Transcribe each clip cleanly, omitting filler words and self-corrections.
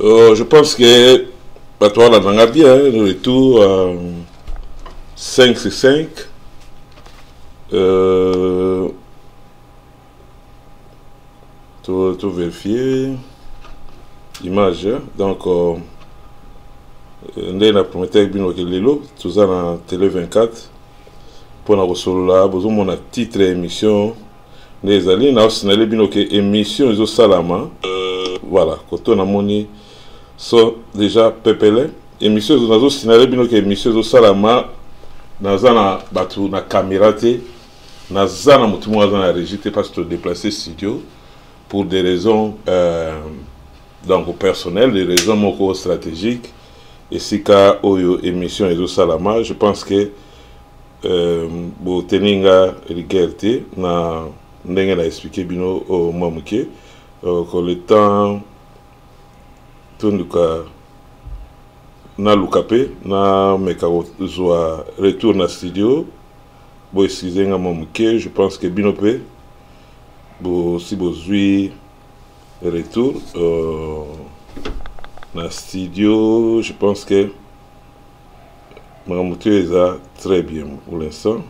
Je pense que bato balanda nga bien retour 5 sur 5. To vérifier image. Donc nde na prometaki bino ke lelo toza na Télé 24 mpona kosolola. Bozomona titre ya émission nde ezali naosinale bino ke émission ezosalama. Voilà, koto namoni so déjà pepele émission, nazosinale bino ke émission ezosalama. Naza na bato na caméra te, naza na motu moko aza na régie te, parce que todéplace studio pour des raisons donc personnelles, des raisons moko stratégiques. Esika oyo émission ezosalama, je pense que boteni nga rigueur te na ndenge na expliqué bino mwa moke. Donc le temps tonduka, naluka mpe nameka kozwa retour na studio. Bo excuse nga mwa moke, je pense que bino mpe bosi bozwi retour na studio. Je pense que makambo te eza très bien pour l'instant.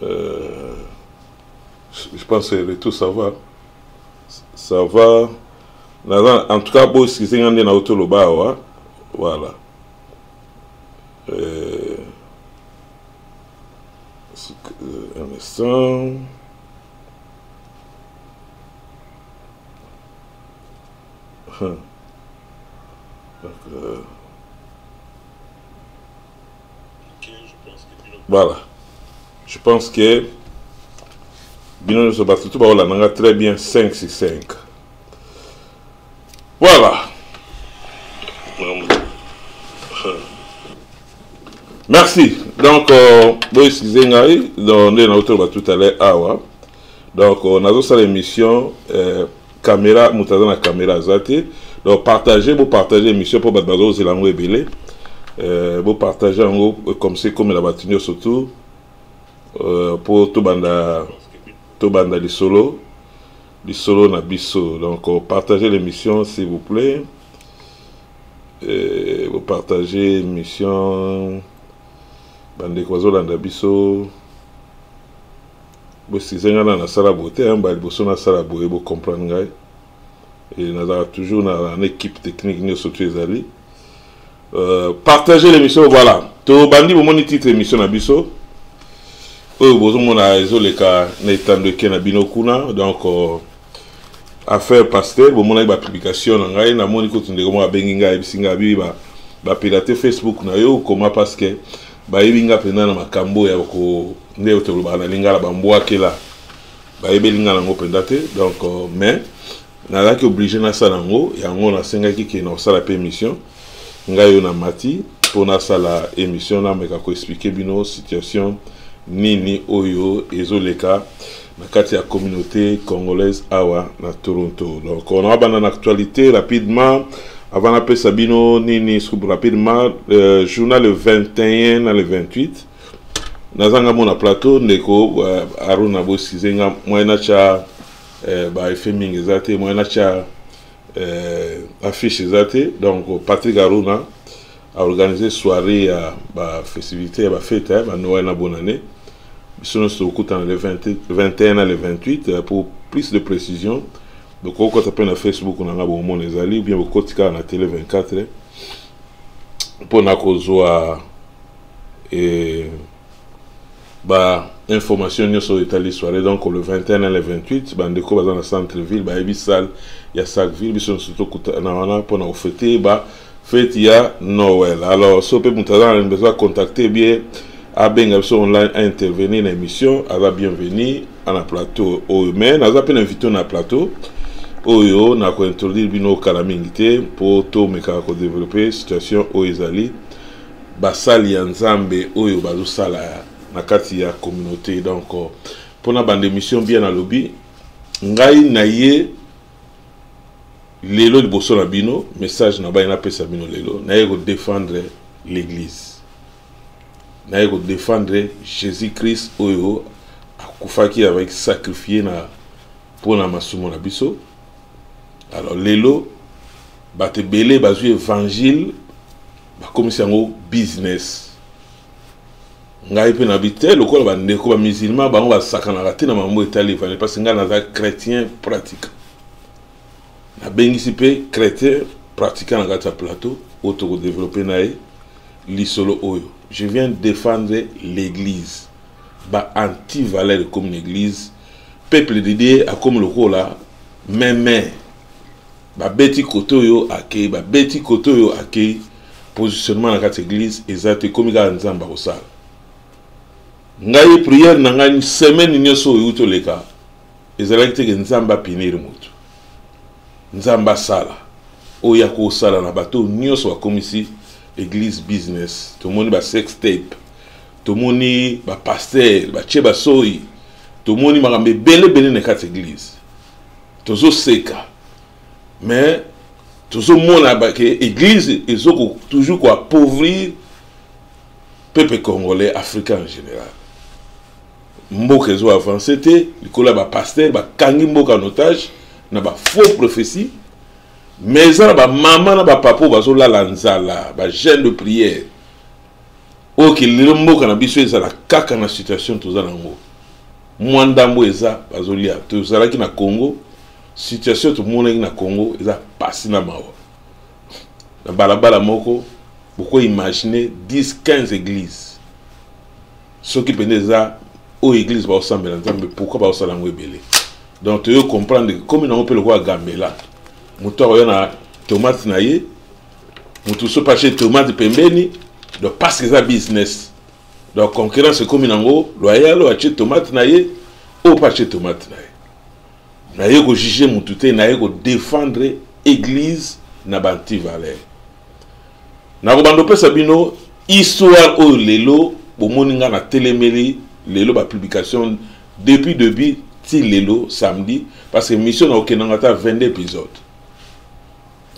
Je pense que retour, ça va, ça va. Naza, en tout cas, bo excuse nga nde nauti oloba awa. Voilà, un instant. Donc, voilà, je pense que bino nyonso bato tu baolanda nga très bien, 5 sur 5. Voilà, merci. Donc bo excuse ngai, donc nde nauti oloba tout à l'heure awa. Donc nazosala émission, caméra, moto aza na caméra aza te. Donc partage, bopartage émission mpo bato bazozela yango ebele. Bopartage yango comme ça ekomela bato nyonso tu mpo tobanda lisolo na biso. Donc partagez l'émission, s'il vous plaît. Bopartage émission, bandeko bazolanda biso. Bosize ngai na nasala boye te, yamba liboso nasala boye, bocomprendre ngai. Nazalaka toujours na équipe technique nyonso tu ezali. Partagez l'émission. Voilà, tobandi. Bomoni titre émission na biso oyo bozomona ezoleka na etando eke na bino kuna. Donc affaire pasteur, bomonaki bapublication na ngai. Namoni kutu ndeko moko abengi ngai, ayebisi ngai abi bapirate Facebook na yo koma, parce que bayebi nga mpenza na makambo ya ko nde tolobaka na lingala bambwakela, bayebeli nga nango mpenza te. Donc mais nazalaki obligé nasala yango. Yango nasengaki ke na kosala mpe émission ngai oyo na mati mpo nasala émission, nameka koexpliquer bino situation nini oyo ezoleka na kati ya communauté congolaise awa na Toronto. Donc on abanda na actualité rapidement avant napesa bino nini rapidement. Journal le 21 na le 28, nazanga mona plateau. Ndeko Aruna, bosize nga, moyen natya baeffet mingi eza te, moyen natya affiche eza te. Donc Patrick Aruna aorganize soirée ya bafestivité ya bafete ya banoël na bonne année. Biso nyonso tokokutana le 21 na le 28. Pour plus de précision, bokokota mpe na Facebook na nga, bomona ezali bien. Bokoti kaka na Télé 24 mpona kozwa ba information nyonso oyo etali soirée. Donc le 21 na le 28, bandeko baza na centre ville bayebi salle ya Sackville. Biso nyonso tokutana wana mpona kofete ba fête ya Noël. Alors so mpe moto aza na besoin contacter bien, abenga biso online, intervenir na émission, aza bienvenu ana plateau oyo. Mais naza mpe na invité na plateau oyo na kointroduire bino kala mingi te, mpo tomekaka kodévelopper situation oyo ezali basali ya Nzambe oyo bazosala na kati ya communauté. Donc mpona banda émission bien, nalobi ngai na ye lelo liboso na bino, message na bai napesa bino lelo, naye kodéfendre l'église, naye kodéfendre Jésus Christ oyo akufaki avec sacrifié na mpona masumu na biso. Alors lelo Bato ebele bazwi évangile, bakomisi yango business. Ngai mpe nabi te lokola bandeko bamusulman, bango basakanaka te na mambo etali évangile, parce ngai naza chrétien pratiquant. Nabengisi mpe chrétien pratiquant na kati ya plateau oyo, tokodévelopper na ye lisolo oyo. Je viens défendre l'église. Ba anti-valeur ekomi na église. Peuple de Dieu akomi lokola meme, babeti kote oyo akei, babeti kote oyo akei. Positionnement na kati ya église eza te, ekomi kaka Nzambe akosala. Ngai, prière na ngai semaine nyonso oyo euti oleka ezalaki teke Nzambe apunir motu, Nzambe asala oyo akosala na bato nyonso bakomisi église business. Tomoni basex tape, tomoni bapasteur batie basoi, tomoni makambo ebele ebele na kati ya église. Tozoseka, mais tozomona ke église ezoko toujours koappauvrir peuple congolais, africain en général. Mboka ezo avance te likolo ya bapasteur bakangi mboka en otage na bafaux prophétie. Mais eza na bamama na bapapa oyo bazolala nzala, bajeûne de prière oyo ke lelo mboka na biso ezala kaka na situation toza nango. Mwa ndambo eza bazolia. Tozalaki na Congo, situation tomonaki na Congo eza pasi na mawa. Na balabala moko, bokoimagine 10 15 église. Soki mpenza eza oyo église baosambela Nzambe, pourquoi baosala yango ebele? Donc toyo comprendre, komi nango mpe lokola gambela, moto akoya na tomate na ye, moto so pache tomate pembeni. Donc parce que eza business, donc concurrence ekomi nango loyal. Oyo atie tomate na ye, oyo mpe atie tomate na ye. Naye kojuger motu te, naye kodéfendre église na baantivaleur. Nakobanda opesa bino histoire oyo lelo bomoni nga natelemeli lelo bapublication depuis début ti lelo samedi, parce que mission na okendanga ata 22 épisode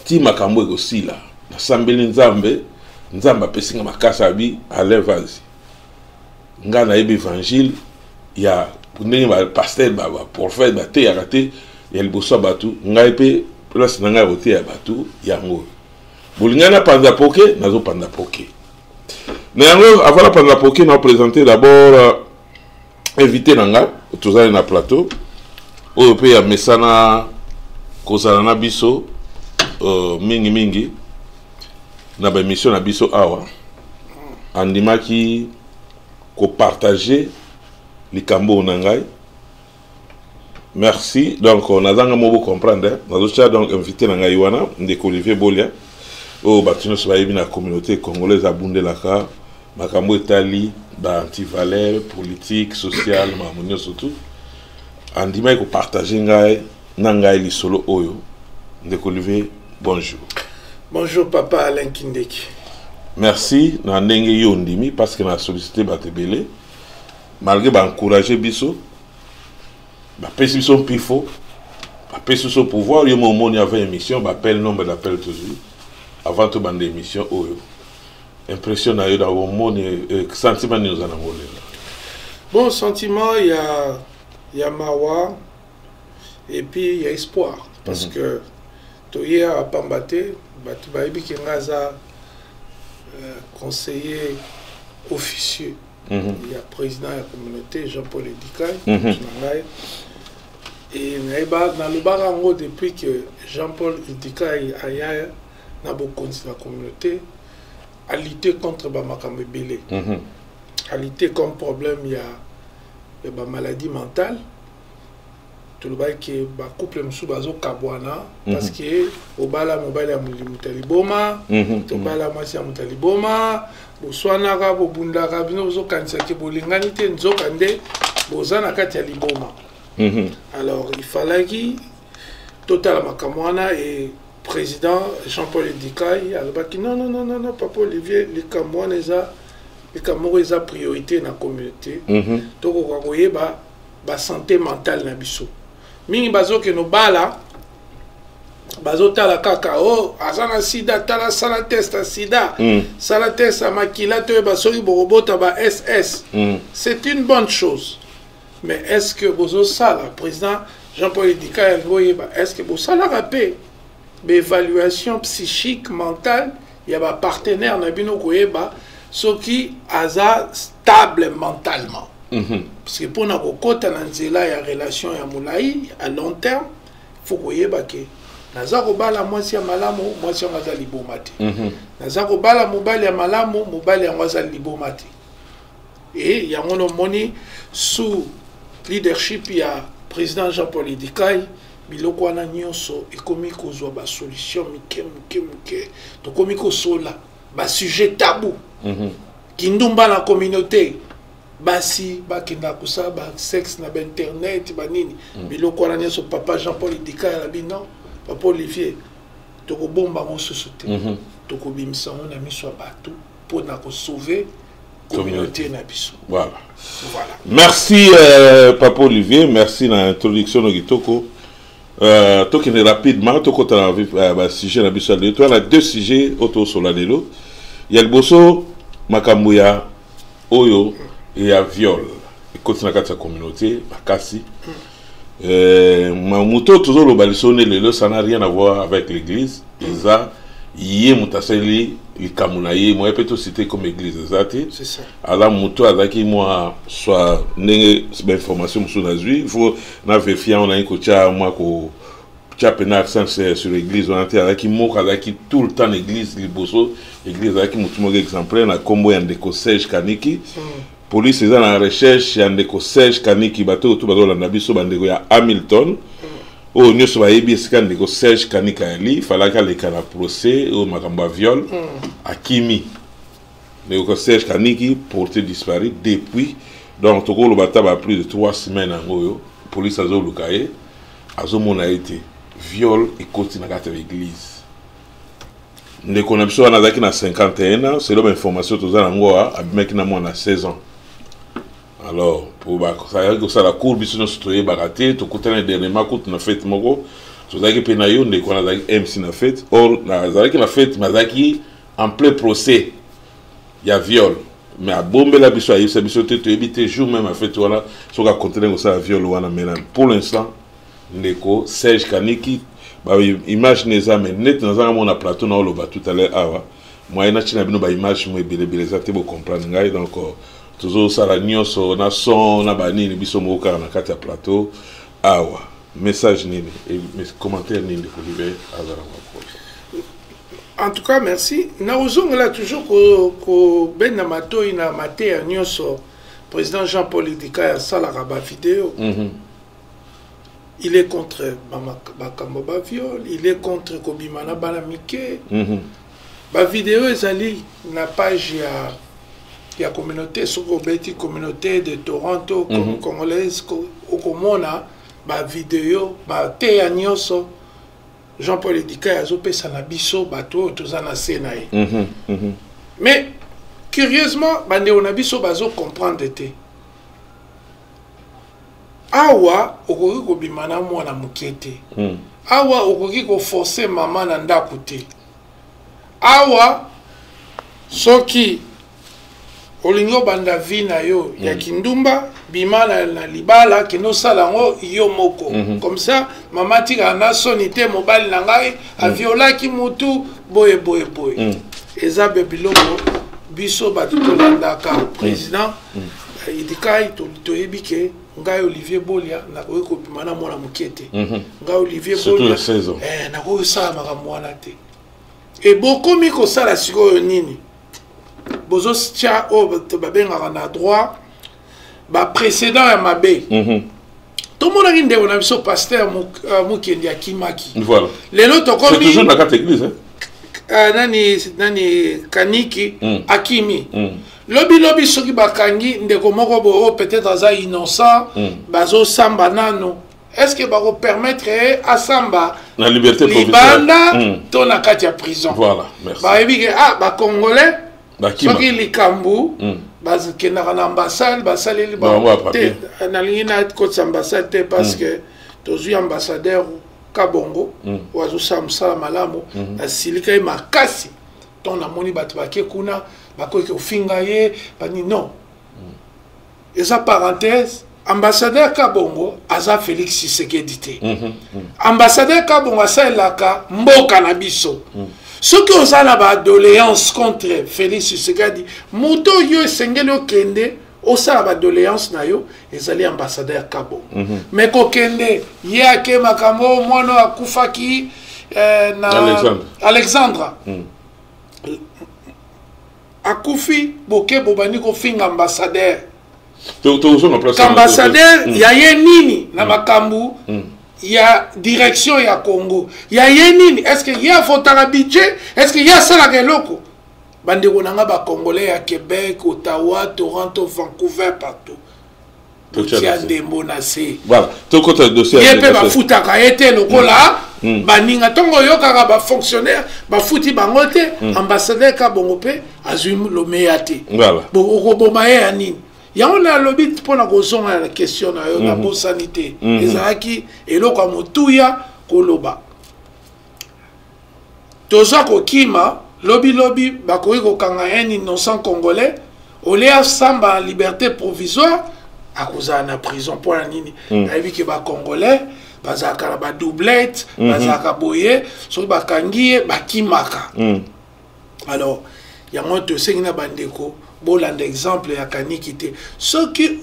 ti makambo ekosila. Nasambeli Nzambe, Nzambe apesi nga makasi, abi: "Alain, vas-y." Nga nayebi évangile ya ndenge bapasteur, baprophète bateyaka te ya liboso ya bato. Ngai mpe place na ngai ya koteya bato yango. Bolingai napanza poke, nazopanza poke na yango. Avant napanza poke, na présenter d'abord invité na nga. Tozali na plateau oyo mpe ya mesana kozala na biso mingimingi na baémission na biso awa. Andimaki kopartager likambo oyo na ngai. Merci. Donc nazanga mo bocomprendre, nazotia donc invité na ngai wana, ndeko Olivier Bolia, oyo bato nyonso bayebi na communauté congolaise. Abundelaka makambo etali baantivaleur politique, sociale, makambo nyonso tu. Andimaki kopartager ngai na ngai lisolo oyo. Ndeko Olivier, bonjour. Bonjour, papa Alain Kindeki. Merci na ndenge yo ondimi, parce que na sollicité bato ebele, malgré baencourage biso, bapesi biso mpifo, bapesi biso pouvoir. Yo mo omoni avant émission baappel, nombre d'appel tozwi avant tobanda émission oyo. Impression na yo na omoni, sentiment nini oza nango lelo? Bon, sentiment ya mawa et puis il y a espoir, parce que toye awa pamba te. Bato bayebi ke nga aza conseiller officieux ya président ya communauté, Jean-Paul Edikai. Na ngai e nayeba, nalobaka yango depuis que Jean-Paul Edikai aya na bokonzi na communauté, alutter contre bamakambo ebele. Alutter comme problème ya bamaladie mentale. Tolobaki ke bacouple mosusu bazokabwana parce que obala mobali ya moto ya liboma, tobala mwasi ya moto ya liboma, boswanaka, bobundaka, bino bozokanisa ke bolingani te, nzoka nde boza na kati ya liboma. Alors il fallaki totala makambo wana e président Jean-Paul Edikai alobaki: "Non, non, non, non, non, papa Olivier, likambo wana eza likambo moko eza priorité na communauté. Tokoka koyeba basanté mentale na biso." Mingi bazokende obala, bazotala kaka o oh, aza na sida, tala, sala test ya sida, sala test ya makila, toyeba soki bokobota ba ss. C'est une bonne chose, mais est ce que bozosala? Président Jean-Paul Edikai alingi oyeba est ce que bosalaka mpe Baévaluation psychique, mentale ya bapartenaire na bino, koyeba soki aza stable mentalement, parce que mpona kokɔta na nzela ya relation ya molai, à long terme, faut koyeba ke naza kobala mwasi ya malamu, mwasi yango aza liboma te. Naza kobala mobali ya malamu, mobali yango aza liboma te. E yango nomoni, sous leadership ya président Jean-Paul Idikai, biloko wana nyonso ekomi kozwa basolution mike moke moke. Tokomi kosola basujet tabou. Kindumba na communauté, basi bakendaka kosala basexe na bainternet, banini, biloko wana nyonso, papa Jean-Paul Idikai alobi: "Non, papa Olivier, tokobomba yango susu te. Tokobimisa yango na miso ya bato mpona kosauver communauté na biso." Voilà. Voilà. Merci, papa Olivier, merci na introduction na kitoko. Tokende rapidement, tokota na basujet na biso ya lelo. Toya na deux sujets oyo tosola lelo. Ya liboso, makambo ya oyo ya viol ekoti na kati ya communauté makasi. Moto oyo tozoloba liso nde lelo, ça n'a rien à voir avec l'église. Eza ye moto asali likambo na ye moye mpe tociter comme église eza te. C'est ça. Aza moto azalaki mwa soit ndenge bainformation mosusu nazwi, il faut na vérifie yango, nayi kotia mwa kotia mpena accent sur l'église wana te. Azalaki moko azalaki tout le temps na église, liboso église, azalaki motu moko exemplaire na nkombo ya ndeko Serge Kaniki. Police eza na recherche ya ndeko Serge Kaniki. Bato oyo to bazolanda biso, bandeko ya Hamilton oyo nyonso bayebi esika ndeko Serge Kaniki ayali, falaki aleka na procès oyo makambo ya viol, akimi. Ndeko Serge Kaniki porté disparu depuis, donc tokoloba ata ba plus de 3 semaines yango oyo police azoluka ye, azomona ye te. Viol ekoti na kati ya église. Ndeko na biso wana azalaki na 51 ans, selon bainformation toza nango, abimaki na mwana 16 ans. Alors po bazalaki kosala cour, biso nyonso toyebaka te. Tokutani dernièrement kutu na fête moko, tozalaki mpe na yo. Ndeko wana azalaki MC na fête. Or azalaki na fête, mais azalaki en plein procès ya viol, mais abombela biso, ayebisa biso te. Toyebi te jour même ya fête wana soki akontinue kosala viol wana. Mais pour l'instant, ndeko Serge Kaniki, baimage ne eza, mais neti nazanga mona plateau na oloba tout à l'heure awa, moyen natina bino baimage mo ebelebele eza te, bocomprendre ngai. Donc tozosala nyonso na son na banini, biso moko kaka na kati ya plateau awa. Message nini, commentaire nini ndeko Olivier azala makolo? En tout cas, merci. Nakozongela toujours kobenda matoi na mateya nyonso président Jean-Paul Idikai asalaka bavideo. Il est contre makambo baviol, il est contre kobima na bana mike. Bavideo ezali na page ya communauté. Soki obeti communauté de Toronto congolaise, okomona bavideo, bateya nyonso Jean-Paul Edikai azopesa na biso bato oyo toza na se na ye. Mais curieusement, bandeko na biso bazocomprendre te. Awa okoki kobima na mwana moke te. Awa okoki koforcer mama na ndako te. Awa soki olingi obanda vie na yo ya kindumba, bima na libala, kende osala yango yo moko. Comme ça mama tikala na soni te, mobali na ngai aviolaki mutu boye boye boye. Eza be biloko biso bato tolandaka président Idikai, toyebi ke ngai Olivier Bolia nakoki kobima na mwana moke te. Ngai Olivier Bolia nakoki kosala makambo wana te. E bokomi kosala sikoyo nini? Bozotia oyo bato babengaka na droit baprécédent ya mabe. Tomonaki ndeko na biso pasteur Mokendi akimaki. Voilà. Lelo tokomi toujours na kati église, hein? Nani Kaniki akimi. Lobi lobi soki bakangi ndeko moko boye oyo peut-être aza innocent, bazosamba nano, est ce que bakopermettre ye asamba na liberté libanda to na kati ya prison? Voilà, merci. Bayebi ke ah, bacongolais soki likambo bakendaka na ambassade, basaleli te. Nalingi nakotisa ambassade te parce que tozwi ambassadeur Kabongo oyo azosala mosala malamu. Nasilika ye makasi ntongo namoni bato bake kuna, bakoki kofinga ye bani. Non, eza parenthèse. Ambassadeur Kabongo aza Félix Tshisekedi te. Ambassadeur Kabongo asalelaka mboka na biso. Soki oza na badoléance contre Félix Tshisekedi, moto oyo esengeli okende osala badoléance na yo ezali ambassadeur Kabongo. Mais kokende ye ake makambo oyo mwana oyo akufaki na Alexandre. Alexandra akufi, boke bobandi kofinga ambassadeur. Tozonga place wana. Ambassadeur ya ye nini na makambo ya direction ya Congo? Ya ye nini? Est ce que ye avotaka budget? Est ce que ye asalaka eloko? Bandeko na nga bacongolais ya Québec, Ottawa, Toronto, Vancouver, partout, Totia totia na se. Ndembo na se. Voilà, tokota dossier ya Ye mpe ndeko. Bafutaka ye te lokola baninga. Ntongo oyokaka bafonctionnaire bafuti bango te, ambassadeur Kabongo mpe azwi lomeya te. Bo okoboma ye ya nini? Yango nalobi mpona kozonga na question na yo, nabosani te, ezalaki eloko ya motuya koloba. Toza kokima lobilobi bakoki kokanga un innocent congolais, olie asamba en liberté provisoire, akozala na prison. Mpona nini? Nayebi ke bacongolais bazalaka na badoublette, bazalaka boye, soki bakangi ye bakimaka. Alors yango tosengi na bandeko bolanda exemple ya Kaniki te. Soki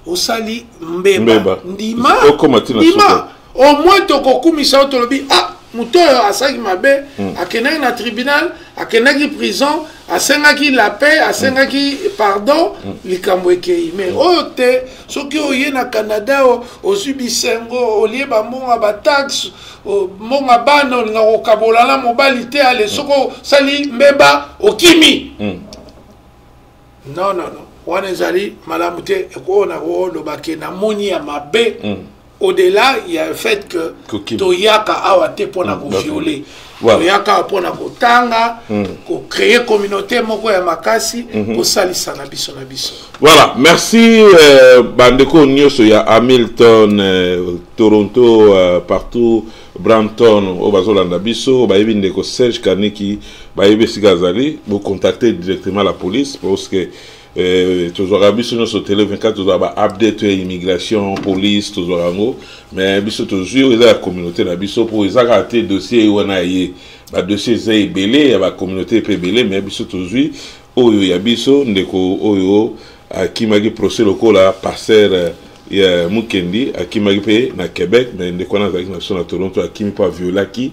osali mbeba, Mbeba. ndima. Okoma tina ndima suka. Au moins tokokumisa yo, tolobi: ah, moto oyo asalaki mabe, akendaki na tribunal, akendaki prison, asengaki la paix, asengaki pardon, likambo ekei. Mais oyo te, soki oye na Canada, ozwi bisengo, olie bambongo ya bataxe, mbongo ya bana, olinga kokabola na mobali te, ale soki osali mbeba okimi. Non, non, non, wana ezali malamu te. Oyo nakoloba ke namoni ya mabe, au-delà ya fait que Kokima. Toyaka awa te mpona kovioler. Toyaka awa mpona kotanga, kocréer communauté moko ya makasi, kosalisa na biso na biso. Voilà, merci bandeko nyonso ya Hamilton, Toronto, partout, Brampton, oyo bazolanda biso, bayebi ndeko Serge Kaniki, bayebi esika azali, bocontacter directement la police parce que tozwaka biso nyonso Télé 24, tozwaka baupdate ya immigration, police, tozwaka yango. Mais biso tozwi oyo eza ya communauté na biso, mpo eza kaka te dossier wana ya ye, badossier eza ebele ya bacommunauté mpe ebele, mais biso tozwi oyo ya biso ndeko oyo akimaki procès lokola pasteur ya Mukendi, akimaki mpe na Québec. Mais ndeko wana azalaki na biso na Toronto, akimi mpo aviolaki.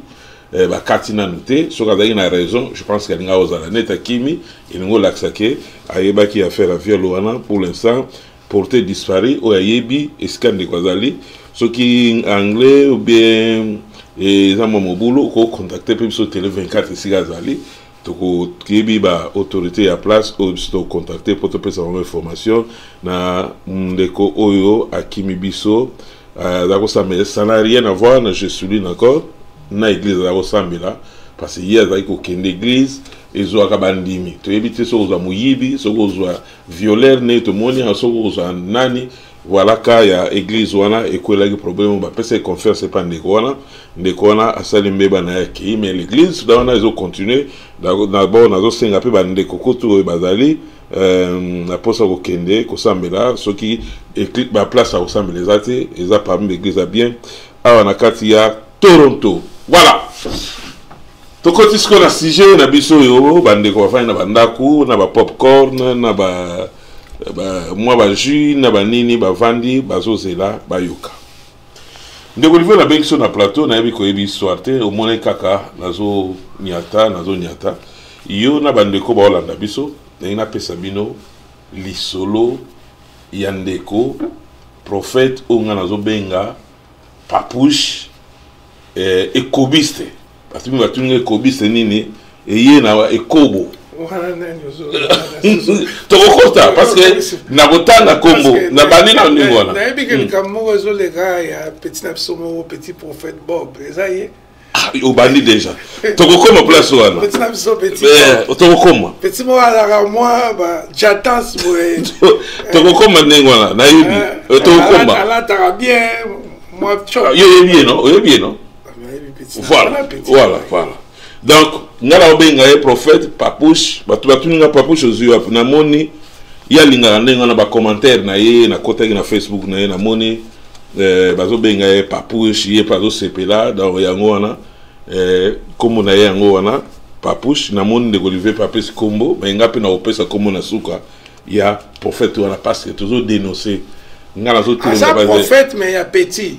Bakati nanu te soki azalaki na raison. Je pense ke alinga kozala neti akimi, elingi olakisa ke ayebaki affaire ya viol wana. Pour l'instant porté disparu. Oyo ayebi esika ndeko azali, soki anglais ou bien eza mwa mobulu, okocontacte mpe biso Télé 24 esika azali. Tokoyebi baautorité ya place oyo biso tokocontacte mpo topesa bango information na ndeko oyo akimi biso. Aza kosambela, ça n'a rien à voir na, je souligne encore, na église aza kosambela, parce que ye azalaki kokende église ezwaka bandimi. Toyebi te soki ozwa moyibi, soki ozwa violeur nde tomoni awa, soki ozwa nani. Voilà, ka ya église wana ekwelaki problème oyo bapesaki confiance epa ndeko wana. Ndeko wana asali mbeba na ye, akei, mais l'église da wana ezocontinue. D'abord nazosenga mpe bandeko kutu oyo bazali na mposa kokende kosambela, soki baplace ya kosambela eza te, eza parmi baeglise ya bien awa na kati ya Toronto. Voilà, tokoti sikoyo na sujet na biso oyo bandeko bafandi na bandako na bapopcorn na ba mwa bajus na banini, bavandi bazozela bayoka. Ndeko Olivier, nabengi so na plateau, nayebi koyebi histoire te, omoni kaka nazoniata nazoniata yo na bandeko baolanda biso. Ndenge napesa bino lisolo ya ndeko prophète oyo ngai nazobenga Papouche, ekobiste. Bato mingi batuni nga ekobiste nini, eye na ekobo. Wana nani ozo Tokokota parce que nakotanga nkombo na bandi na ndenge wana. Nayebi ke likambo moko ezoleka ya petit na biso moko, petit prophète Bob, eza ye. Ah, obandi déjà, tokokoma place wana. Petit na biso petit. Tokokoma. Petit moko azalaka mwa ba jatance boye. Tokokoma ndenge wana, nayebi. Tokokoma. Alataka bien, mwa Yo oyebi ye, no? Oyebi ye, no? Nayebi petit. Voilà, donc nga na obenga ye prophète Papouche. Bato batuni nga: Papouche ozwi wapi? Namoni Ye alingaka ndenge wana bacommentaire na ye. Nakotaki na Facebook na ye, namoni bazobenga ye Papouche, ye mpe azosepela. Donc yango wana nkombo na ye, yango wana Papouche. Namoni ndeko Olivier mpe apesi nkombo, me nga mpe nakopesa nkombo na suka ya prophète wana, parce que tozodénonce. Nga nazoaza prophète, mais ya petit.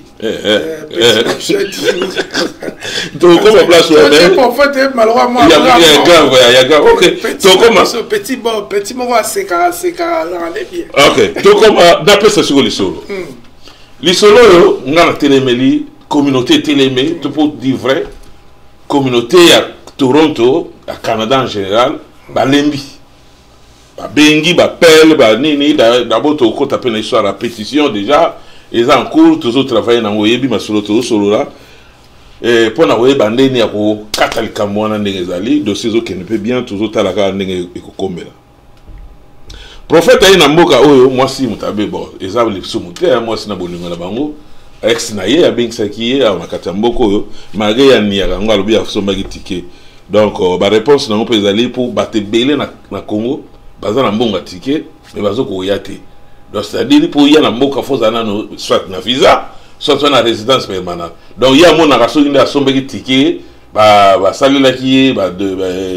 Tokoma place. Prophète malheureusement. Ya grave, ya grave. Ok, tokoma. Petit, bon, petit moko asekaka asekaka, azalaka nde bien. Ok, tokoma. Napesa siko lisolo. Lisolo oyo nga natelemeli, communauté etelemi to, pour dire vrai, communauté ya Toronto, ya Canada en général, balembi, babengi bapele banini. D'abord tokota mpe na histoire ya pétition, déjà eza en cours, tozotravaille nango. Oyebi masolo tozosolola mpo na koyeba ndeni ya kokata likambo wana ndenge ezali. Dossier ezokende mpe bien, tozotala kaka ndenge ekokomela. Prophète aye na mboka oyo, mwasi moto abe, bon, eza lisumu te, mwasi na bolingo na bango, ex na ye abengisaki ye awa na kati ya mboka oyo, malgré ya niaka yango, alobi asombaki ticket. Donc baréponse nango mpe ezali mpo bato ebele na Congo baza na mbongo ya ticket, mais bazokoya te. Donc c'est-à-dire mpo ya na mboka, faut ozala nano soit na visa, soit na résidence permanente. Donc ye amonaka soki nde asombaki ticket, basalelaki ye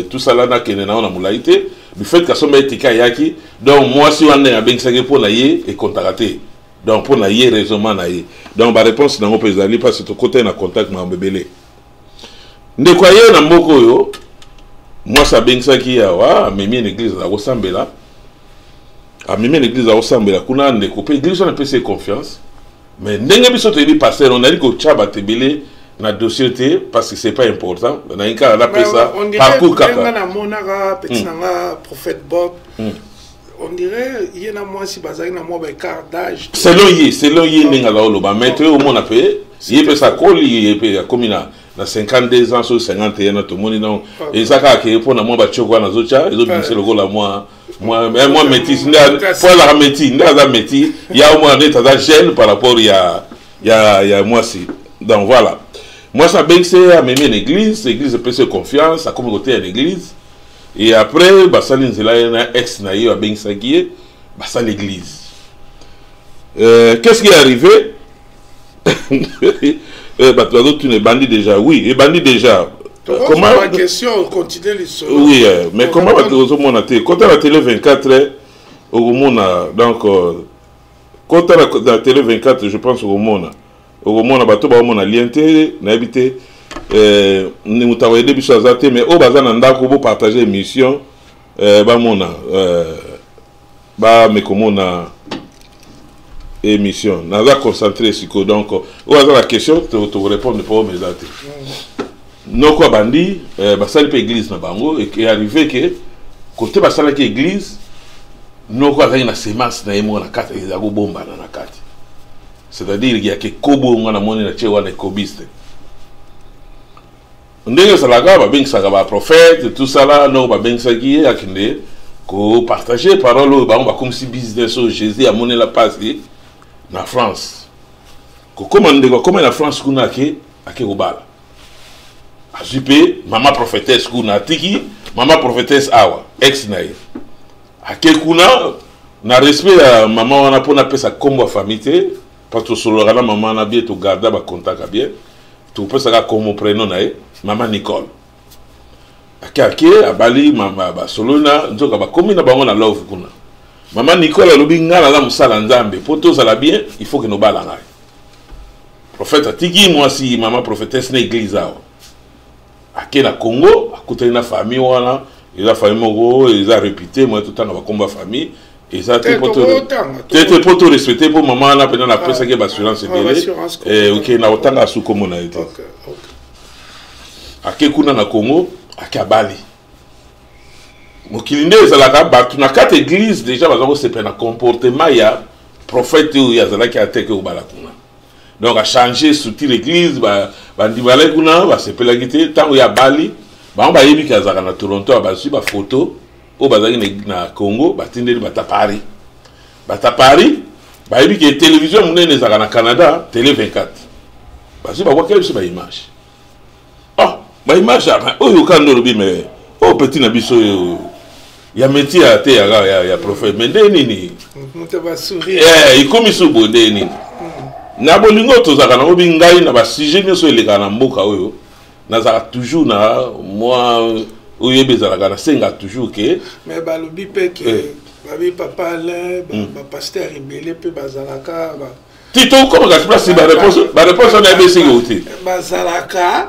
tosala, nakende nango na molai te. Du fait kasombaki ticket, ayaki. Donc mwasi wana ndenge abengisaki, mpo na ye ekontaka te. Donc mpo na ye, raisonnement na ye. Donc baréponse nango mpe ezali parce tokotaki na contact, makambo ebele. Ndeko aye na mboka oyo, mwasi abengisaki ye awa, amemi na église, aza kosambela, amemi na église, akosambela kuna. Ndeko mpe église wana epesi ye confiance. Mais ndenge biso toyebi pasteur, onali kotya bato ebele na dossier te, parce que c'est pas important. Nalingi kaka napesa parcours kaka. Namonaka petit na nga prophète Bob, on dirait ye na mwasi bazalaki na mwa baécart d'âge. Selon ye ndenge aza koloba, mais toye omona mpe ye mpe sakoli, ye mpe akomi na 52 ans, soki 51 na tomoni. Donc eza kaka ke mpo na mwa batioko wana azotya, ezobimisa lokola mwa métis nde, po azalaka métis, nde aza métis ya omona neti aza jeune par rapport ya mwasi. Donc voilà, mwasi abengisi ye, amemi na église, église epesi ye confiance, akomi koteya na église. Et après basali nzela, ye na ex na ye abengisaki ye, basali église. Qu'est-ce qui est arrivé? Bato bazotuna, ebandi déjà? Oui, ebandi déjà. Comment question, continue lisolo. Oui, mais comment bato ozomona te? Kota na Télé 24, okomona. Donc kota na Télé 24, je pense okomona. Bato baomona lien te, nayebi te moto akoyede biso aza te. Mais oyo baza na ndako, bopartage émission, bamona, bamekomona émission. Naza concentré sikoyo. Donc oyo aza na question, tokorépondre mpo oyo eza te. Noko abandi, basali mpe église na bango. E arrivé ke kote basalaki église, noko azalaki na semence na ye moko na kati, eza kobombana na kati, c'est-à-dire yake kobo. Nga namoni na tie wana ekobiste ndenge ezalaka, babengisaka baprophète, tosala. Noko babengisaki ye, akende kopartage parole oyo bango bakomisi business, oyo Jésus amonela mpasi na France. Kokóma, ndeko akóma na France kuna, ake kobala, azwi mpe mama prophétesse kuna, atiki mama prophétesse awa, ex na ye, ake kuna. Na respect ya mama wana, mpo napesa nkombo ya famille te, parce tosololaka na mama wana bien, togarda bacontacts bien, topesaka nkombo, prénom na ye mama Nicole. Ake abali mama, basololi na nzoka, bakomi na bango na love kuna. Mama Nicole alobi: "Ngai naza mosala Nzambe, mpo tozala bien, il faut ke nobala ngai." Prophète atiki mwasi, mama prophétesse, na église awa, ake na Congo, akutani na famille wana. Eza famille moko eza réputé, moya totanga bakombo ya famille eza te, te mpo to respecte, mpo mama wana mpenza napesaki baassurance ebele. Ok, na kotanga asu kombo na ye te. Ake kuna na Congo, ake abali. Mokili nde ezalaka, bato na kati église déjà baza kosepela na comportement ya prophète oyo azalaki ateke kobala kuna. Donc achange structure église, bandimalaki kuna, basepelaki te. Ntango ya bali, bango bayebi ke azalaka na Toronto, bazwi bafoto oyo bazalaki na Congo, batindeli bata Paris. Bata Paris bayebi ke télévision monene ezalaka na Canada, Télé 24. Bazwi, babwakeli biso baimage. Oh, baimage oyo kaka nde olobi, mais oyo petit na biso oyo. Ya métier ya te ya prophète, mais nde nini? Moto basourire. Ekomi so boye, nde nini? Na bolingo tozalaka nango, bi ngai na basujet nyonso elekaka na mboka oyo, nazalaka toujours na mwa oyebi ezalaka, nasenga toujours ke Mais balobi mpe ke babi papa Alain, bapasteur ebele mpe bazalaka Ti tokomaka place, baréponse wana yebi esengeko te. Bazalaka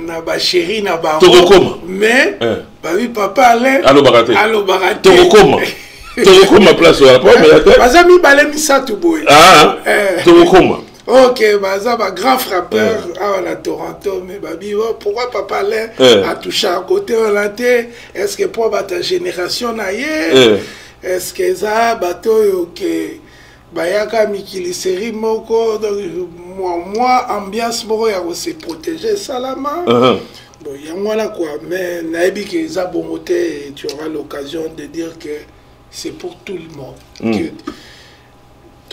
na bachéri na bango. Tokokoma. Mais babi papa Alain alobaka te. Alobaka te. Tokokoma place wana po meya te. Baza mibale, misato boye. Tokokoma. Ok, baza bagrand frappeur awa na Toronto, mais babi, oh, pourquoi papa Alain atouche à côté wana te? Est ce que mpo bato ya génération na ye, est ce que eza bato oyo ke bayaka mikili série moko? Donc mwa ambiance moko ya kose protéger esalama. Bon, yango wana quoi, mais nayebi ke eza bongo te. Tu auras l'occasion de dire que c'est pour tout le monde.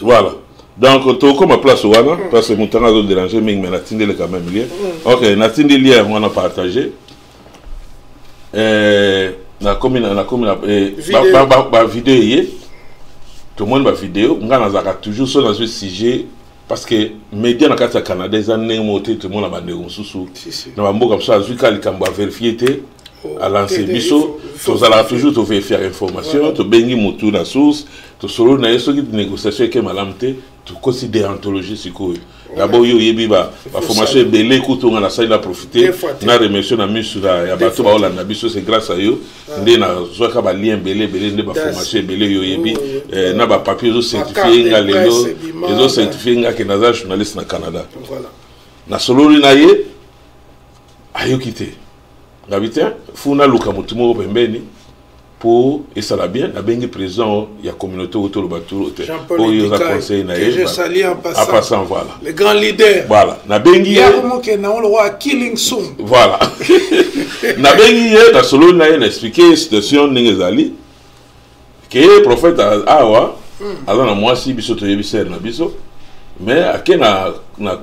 Voilà, donc tokoma place wana parce que moto anga azodéranger mingi, mais natindeli quand même lien. Ok, natindi lien yango wana, partage. Nakomi na bavideo eye, tomoni bavideo. Ngai nazalaka toujours so nazwi sujet, parce que média na kati ya Canada eza ndenge moko te. Tomona bandeko mosusu na bamboka mosusu, azwi kaka likambo, avérifier te, alance. Biso tozalaka toujours tovérifiaka information, tobengi motu na source, tosololi na ye. Soki négociation eke malamu te, tokosi déontologie. Sikoyo d'abord yo oyebi baformation ebele kutu nga nasali, na profite na remercier na misu ya bato baolanda biso. C'est grâce à yo nde nazwaka balien ebele ebele, nde baformation ebele yo oyebi na bapapier ezocertifie nga lelo, ezocertifie nga ke naza journaliste na Canada. Nasololi na ye, ayoki te. Ngabi te, fu naluka motu moko pembeni mpo esala bien. Nabengi président ya communauté oyo toloba turo te, oyo oza conseil na ye en passant, voilà. Le grand leader. Voilà, nabengi ye. Voilà, nabengi ye, nasololi na ye, na expliquer situation ndenge ezali, ke prophète awa aza na mwasi, biso toyebi sere na biso, mais ake na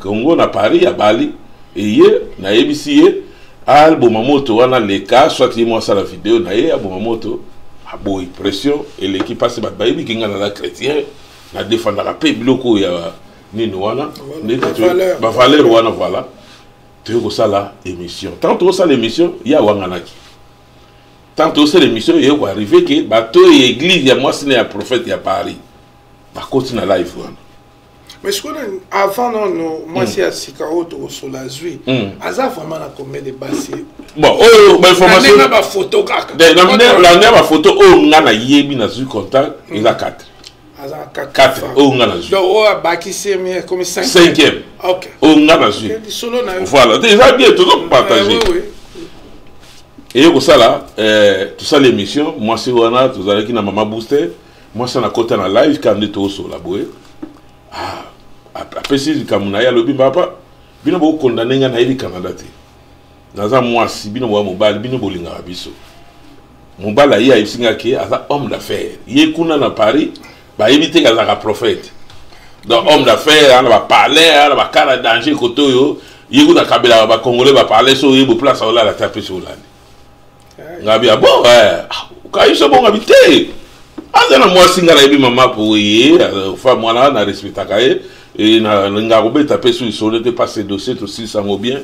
Congo, na Paris, abali eye. Nayebisi ye aboma moto wana, leka soit ye mo asala video na ye, aboma moto. Aboyi, pression eleki mpasi. Bato bayebi ke ngai naza chrétien, nadefendaka mpe biloko oyo ya nini wana, bavaleur wana. Voilà, toyei kosala émission. Tant tokosala émission, ye awanganaki. Tant tosala émission, ye koarriver ke bato ya église ya mwasi na ya prophète ya Paris bakoti na live wana. Mais sikoyo, avant nono mwasi ya sika oyo tokosola azwi, aza vraiment na combien de basi? Bon, oyo bainformation na bafoto kaka. Na ndenge bafoto oyo nga nayebi, nazwi contact, eza 4. Aza 4 oyo nga nazwi. Donc oyo abakisi emi ekomi 5e. Cinquième oyo nga nazwi. Lisolo na yo. Voilà, eza bien, tozopartage. Eye kosala, tosala émission. Mwasi wana, tozalaki na mama Booster, mwasi wana akota na live kaka nde tozosola boye. Apesi likambo na ye, alobi: "Papa, bino bokondane, ngai nayebi Canada te, naza mwasi, bino boya mobali, bino bolingaka biso." Mobali aye, ayebisi nga ke aza homme d'affaires, ye kuna na Paris bayebi te azalaka prophète. Donc homme d'affaires ana bapalais, ana bakala danger kote oyo ye kuna akabelaka bacongolais bapalais. So oyebo place aolala te, apesi olali. Ngabi: "Ah bon, kayi so bongabi te, aza na mwasi. Nga nayebi mama po ye femme wana, na respectaka ye, nga kobeta mpe so lisolo te, parce dossier tosilisa yango bien,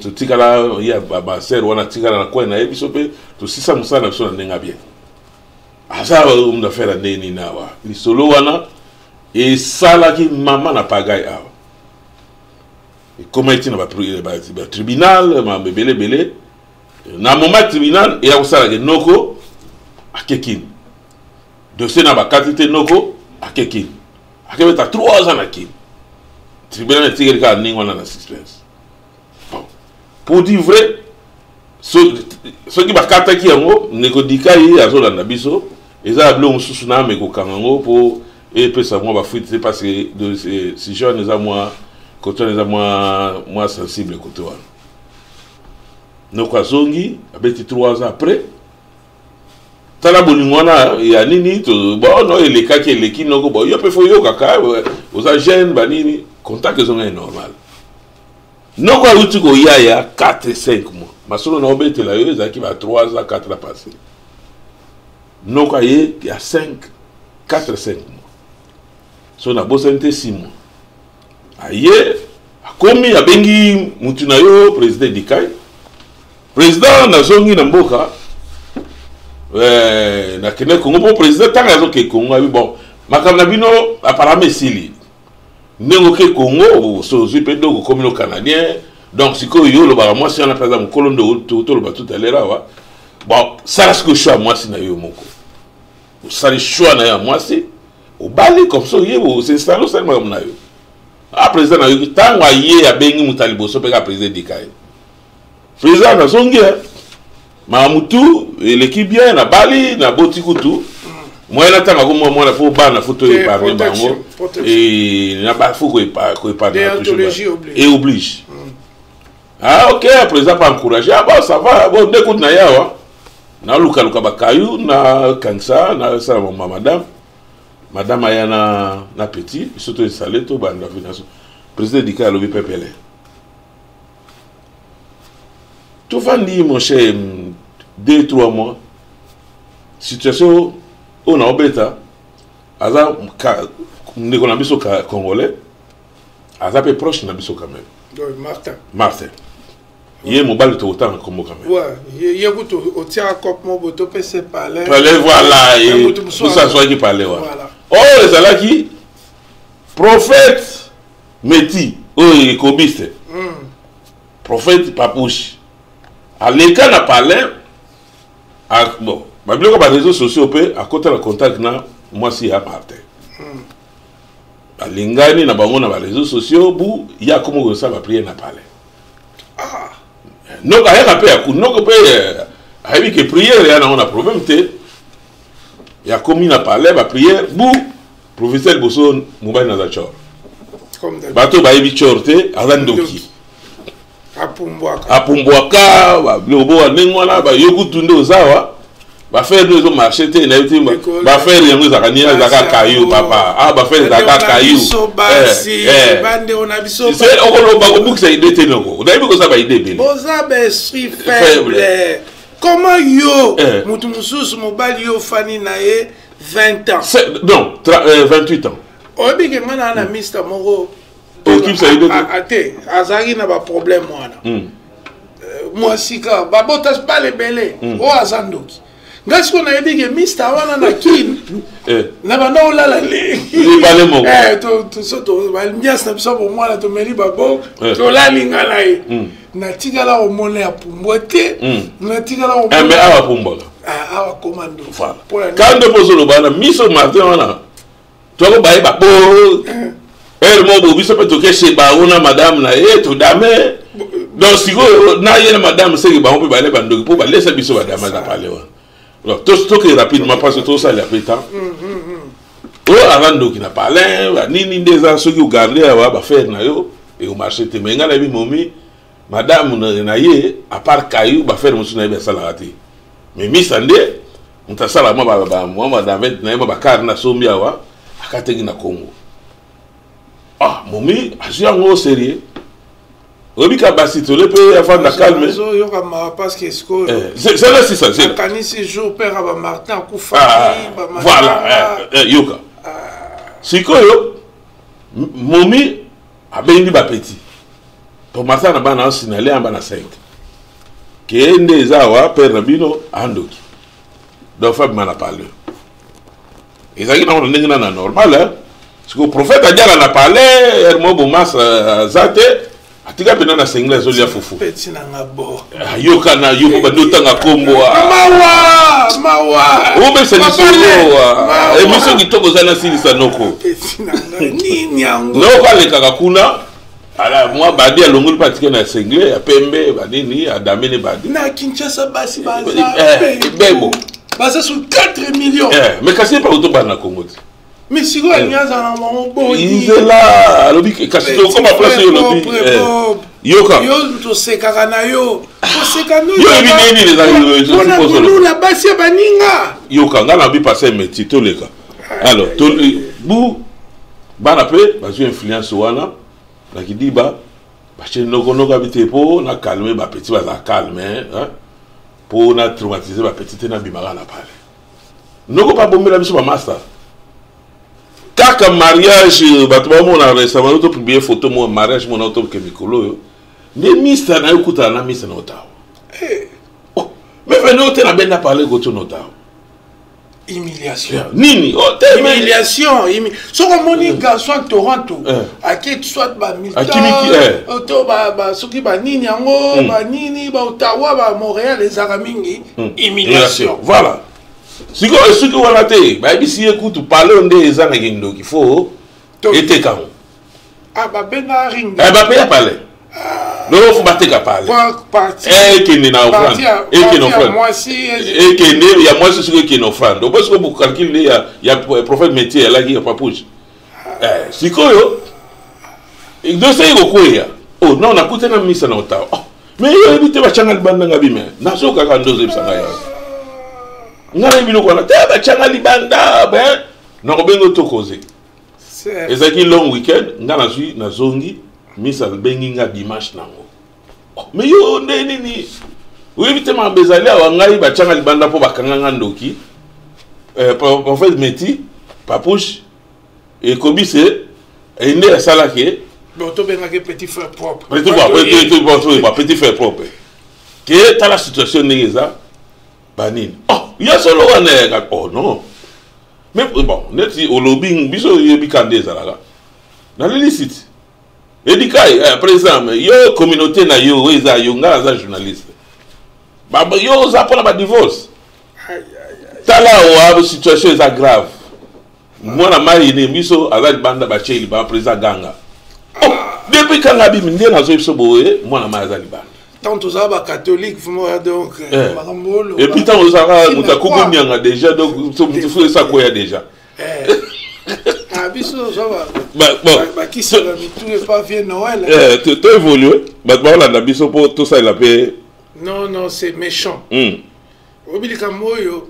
totikala ye basere wana, tikala na coin na ye, biso mpe tosisa mosala na biso na ndenge bien. Aza homme d'affaires ya ndenge nini awa?" Lisolo wana esalaki mama na pagai awa, ekomaki ntina batribunal, mambo ebele ebele. Na moment tribunal eya kosalaka, noko akekini dossier na bakati te. Noko akekini, akebeta 3 ans na Kini. Tribunal etikeli kaka ndenge wana na suspense. Bon, pour dire vrai, soki bakataki yango, ndeko Dika ye azolanda biso, eza na biloko mosusu na ame kokanga yango mpo epesa mwa bafuite te, parce que sujet wana eza mwa kote wana, eza mwa sensible kote wana. Noko azongi, abeti 3 ans après. Tala bolingo wana ya nini bon, no elekaki, eleki. Noko, bon, yo mpe fo oyokaka, oza jeune, banini, contact ezonga ye normal. Noko awuti koya ya 4 5 mois. Masolo na obetela yo ezalaki ba 3 ans, 4 ans passé. Noko aye ya 5 4 5 mois, so nabosani te, 6 mois. Aye, akomi, abengi mutu na yo, président Edikai. Président, nazongi na mboka, nakende Kongo, mpo président ntango azoke Kongo abi: bon, makambo na bino apparemment esili, ndenge oke Kongo, so ozwi mpe donc okomi no Canadien. Donc sikoyo yo olobaka mwasi wana mpe aza mokolo nde toloba tout à l'heure awa. Bon, sala sikoyo choix ya mwasi na yo moko. Osali choix na yo ya mwasi, obali, comme ça oye os'installe, osali makambo na yo. Ah, président, nayoki. Ntango aye, abengi moto ya liboso mpe kaka président Edika ye. Président, nazongi, makambo tu eleki bien, nabali, naboti kutu moyen natanga ko mwa mwana, fo bana, fo toépargne bango, fo koépargne et oblige. Ah ok, président pas encouragé. Ah bon, ça va. Bon, nde kutu na ye awa nalukaluka bakayu, nakangisa, nasala mama madame. Madame aya na petit, biso toinstalle, tobanda finance. Président Edika alobi pepele, tovandi, mon cher, 2, 3 mois. Situation oyo naobeta, aza ndeko na biso congolais, aza mpe proche na biso quand même. Martin. Martin, ye mobali tokotanga nkombo quand même. Ye kutu otiaka cope mo boye, topesa palais. Palais, voilà. Mosu azwaki palais wana oyo ezalaki prophète Meti oyo ekobiste, prophète Papouche aleka na palais. Bon, babiloko baréseaux sociaux mpe, akota na contact na mwasi ya Martin, balingani na bango na baréseaux sociaux. Bu ye akómi kosala baprière na palais. Noko ayaka mpe, noko mpe ayebi ke prière ya nango na problème te. Yakomi na palais, baprière. Bu professeur liboso, mobali naza tsor, bato bayebi tsor te, aza ndoki. Apumbwaka. Apumbwaka biloko boka ndenge wana. Bayokutu nde ozawa, baaffaire nde ezomarche te, nayebi te baaffaire yango ezalaka nini. Ezalaka kayu, papa. Ah, baaffaire ezalaka kayu. Okoloba kobukisa idée te. Noko, nayebi koza baidée ebele. Boza baesprit faible. Comment yo, motu mosusu, mobali yo ofani na ye 20 ans? Non, 28 ans. Oyebi ke ngai naa na mister moko te, azalaki na baproblème wana. Mwasi kaka babota bala ebele, oyo aza ndoki. Ngai sikoyo nayebi ke mister wana na Kine na banda olala miasi na biso bomwana, tomeli babo, tolali, nga na ye. Natikala komona ya pumbwa te, natikala. Awa pumbwaka. Awa koma ndoki. Ka nde mpo ozoloba na miso Martin wana, twako bayeba po ere moko bo biso mpe tokeshe bango na madame na ye, todame. Donc sikoyo na ye na madame, seke bango mpe bale bandoki mpo balesa biso badame aza pale wana. Donc toke rapidement parce que tosalela mpe temps. Oyo aza ndoki na palin, banini nde eza. Soki ogarde awa, baaffaire na yo ekomarche te. Mais ngai nayebi momi madame na ye, à part kayu, baaffaire mosusu nayebi asalaka te. Mais misa nde moto asala mwa madame na ye, mwa bakare nasombi awa, akateki na Congo. Ah, momi azwi yango sérieux. Oyebi ka basi tole mpe afanda calme. Ozoyoka mawa parce que sikoyo zela sisa, zela. Akanisi jour père ya bamartin akufaki. Voilà, yoka sikoyo. Momi abendi bapeti po martin na bana asinale ya bana 5 ke nde eza awa, père na bino andoki, donc fabima na palais. Ezalaki nango na ndenge na normal. Sikoyo prophète adiaka na palais ere moko, bomasa aza te, atika mpena na sengeli, azolia fufu. Peti nanga bo. Yoka na yo, bandi otanga kombo. Mawa, mawa. Obesa lisolo, émission kitoko oza nasilisa noko. Peti nanga, nini yango? Noko alekaka kuna, ala mwa badi, alongoli mpe atike na sengle ya pembe, banini, adamene badi. Na Kinshasa basi baza bebo. Baza sur 4 millions. Mais kasi epa kotobana na Congo te. Mais sikoyo alingi azala na bango boni? Nzela alobi, kasi tokoma place oyo olobi. Yoka. Yo tosekaka na yo, koseka. Yo oyebi nini ezali mpona kolula basi ya baninga. Yoka, ngai nabi passe métier, toleka. Alors bu bana mpe bazwi influence wana na kidiba, batie nokonoko abi te mpo na calme bapeti, bazala calme mpo na traumatiser bapeti te, nabimaka na pale. Noko babombela biso bamasta kaka mariage. Bato bamona récemment, topublier photo mo mariage mona, toke mikolo oyo nde mista na yo kutana na mista na Ottawa. Oh, mais vene ote na benda parle koto na Ottawa. Humiliation. Nini? Oh, te. Humiliation. Soki omoni garçon ya Toronto ake soit Akimiki. Bamilton to soki banini yango, banini, baOttawa, baMontréal, ezalaka mingi humiliation. Voilà. Sikoyo esuki wana te. Bayebisi ye kutu pale nde eza na kindoki, fo etekango. Ah, babenga ring. Bapeya pale loko, fo bateka pale. Parti. Ekende na offrande, ekende offrande. Mwasi. Ekende ya mwasi. Soki ekende offrande, opo sikoyo bocalculer nde ya prophète métier alaki ya Papouche. Sikoyo dossier ekokweya. Oh non, nakute na misa na Ottawa. Oh, mais yo oyebi te, batianga libanda. Nga bime nazokaka nde ozoyebisa ngai yayo. Ngai nayebi biloko wana te. Batianga libanda ben nakobenga tokoze. Ezalaki long weekend. Nga nazwi, nazongi, misa abengi nga dimanche nango. Oh, mais yo nde nini, oyebi te makambo ezali awa? Ngai batianga libanda mpo bakanga nga ndoki. Prophète Meti Papouche ekobise nde asalaki. Bon, tobengaki petit frère propre. Petit frère, petit frère propre ke tala situation ndenge eza banini. Oh, ya solo wana. Oh non, mais bon, neti olobi, biso oyebi ka nde ezalaka. Naleli site Edikai, président, yo communauté na yo oyo eza yo, ngai naza journaliste. Yo oza mpona badivorce. Tala awa, situation eza grave. Mwana mai ne biso aza libanda, batie libanda. Président ganga. Oh, depuis kanga bimi nde nazoyi biso boye, mwana mai aza libanda. Tant tozala bacatholique vraiment, donc makambo olo. Et puis ntango ozalaka moto akuku nianga déjà, donc motu fo esa koya déjà. Biso tozwa bakisaka mitu epa vie Noël. To évolue, bato baolanda biso mpo tosalela mpe. Non, non, c'est méchant. Oyebi likambo oyo,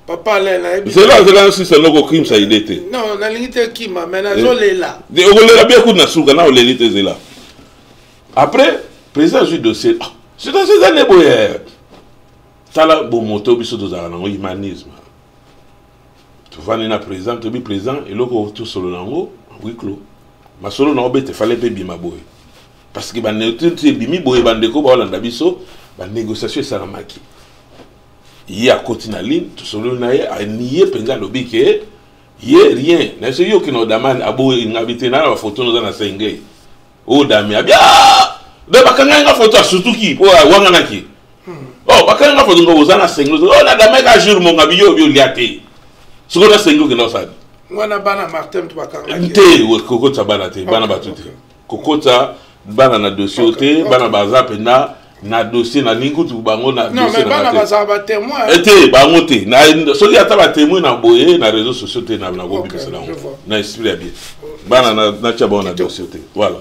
papa Alain, nayebi. Zela, zela, nsisa noko okimisa ide te. Non, nalingi te kima, mais nazolela. Okolela bien kutu na suka na oleli te. Zela, après président azwi dossier. Situation eza nde boye. Tala bomoto biso tozalaka nango, humanisme. Tovandi na président, toyebi président eloko tosolola yango huis clos. Masolo na obeta efale mpe ebima boye parce que baneti ebimi boye, bandeko baolanda biso, banégociation esalamaki. Ye akoti na ligne, tosololi na ye, aniye mpenza, alobi ke ye rien na so. Yo okende odamani, aboyi ngabi te. Na bafoto noza na sengei oyo dami abi donc bakangaki nga foto, asutuki mpo awanganaki. Oh, bakangi nga foto ngo oza na sengei oyo na damaki jour mongo abi yo obi olia te. Sikoyo na sengei okende osali. Wana bana Martin to bakangaki? Te, kokotisa bana te, bana bato te, kokotisa bana na dossier te. Bana baza mpenza na dossier nalingi kutu bango na dossier. Bana bazala batémoin. Te, bango te. Soki ata batémoin na boye na réseau sociaux te, nakobimisa nango na esprit ya bien. Bana natia bango na dossier te. Voilà.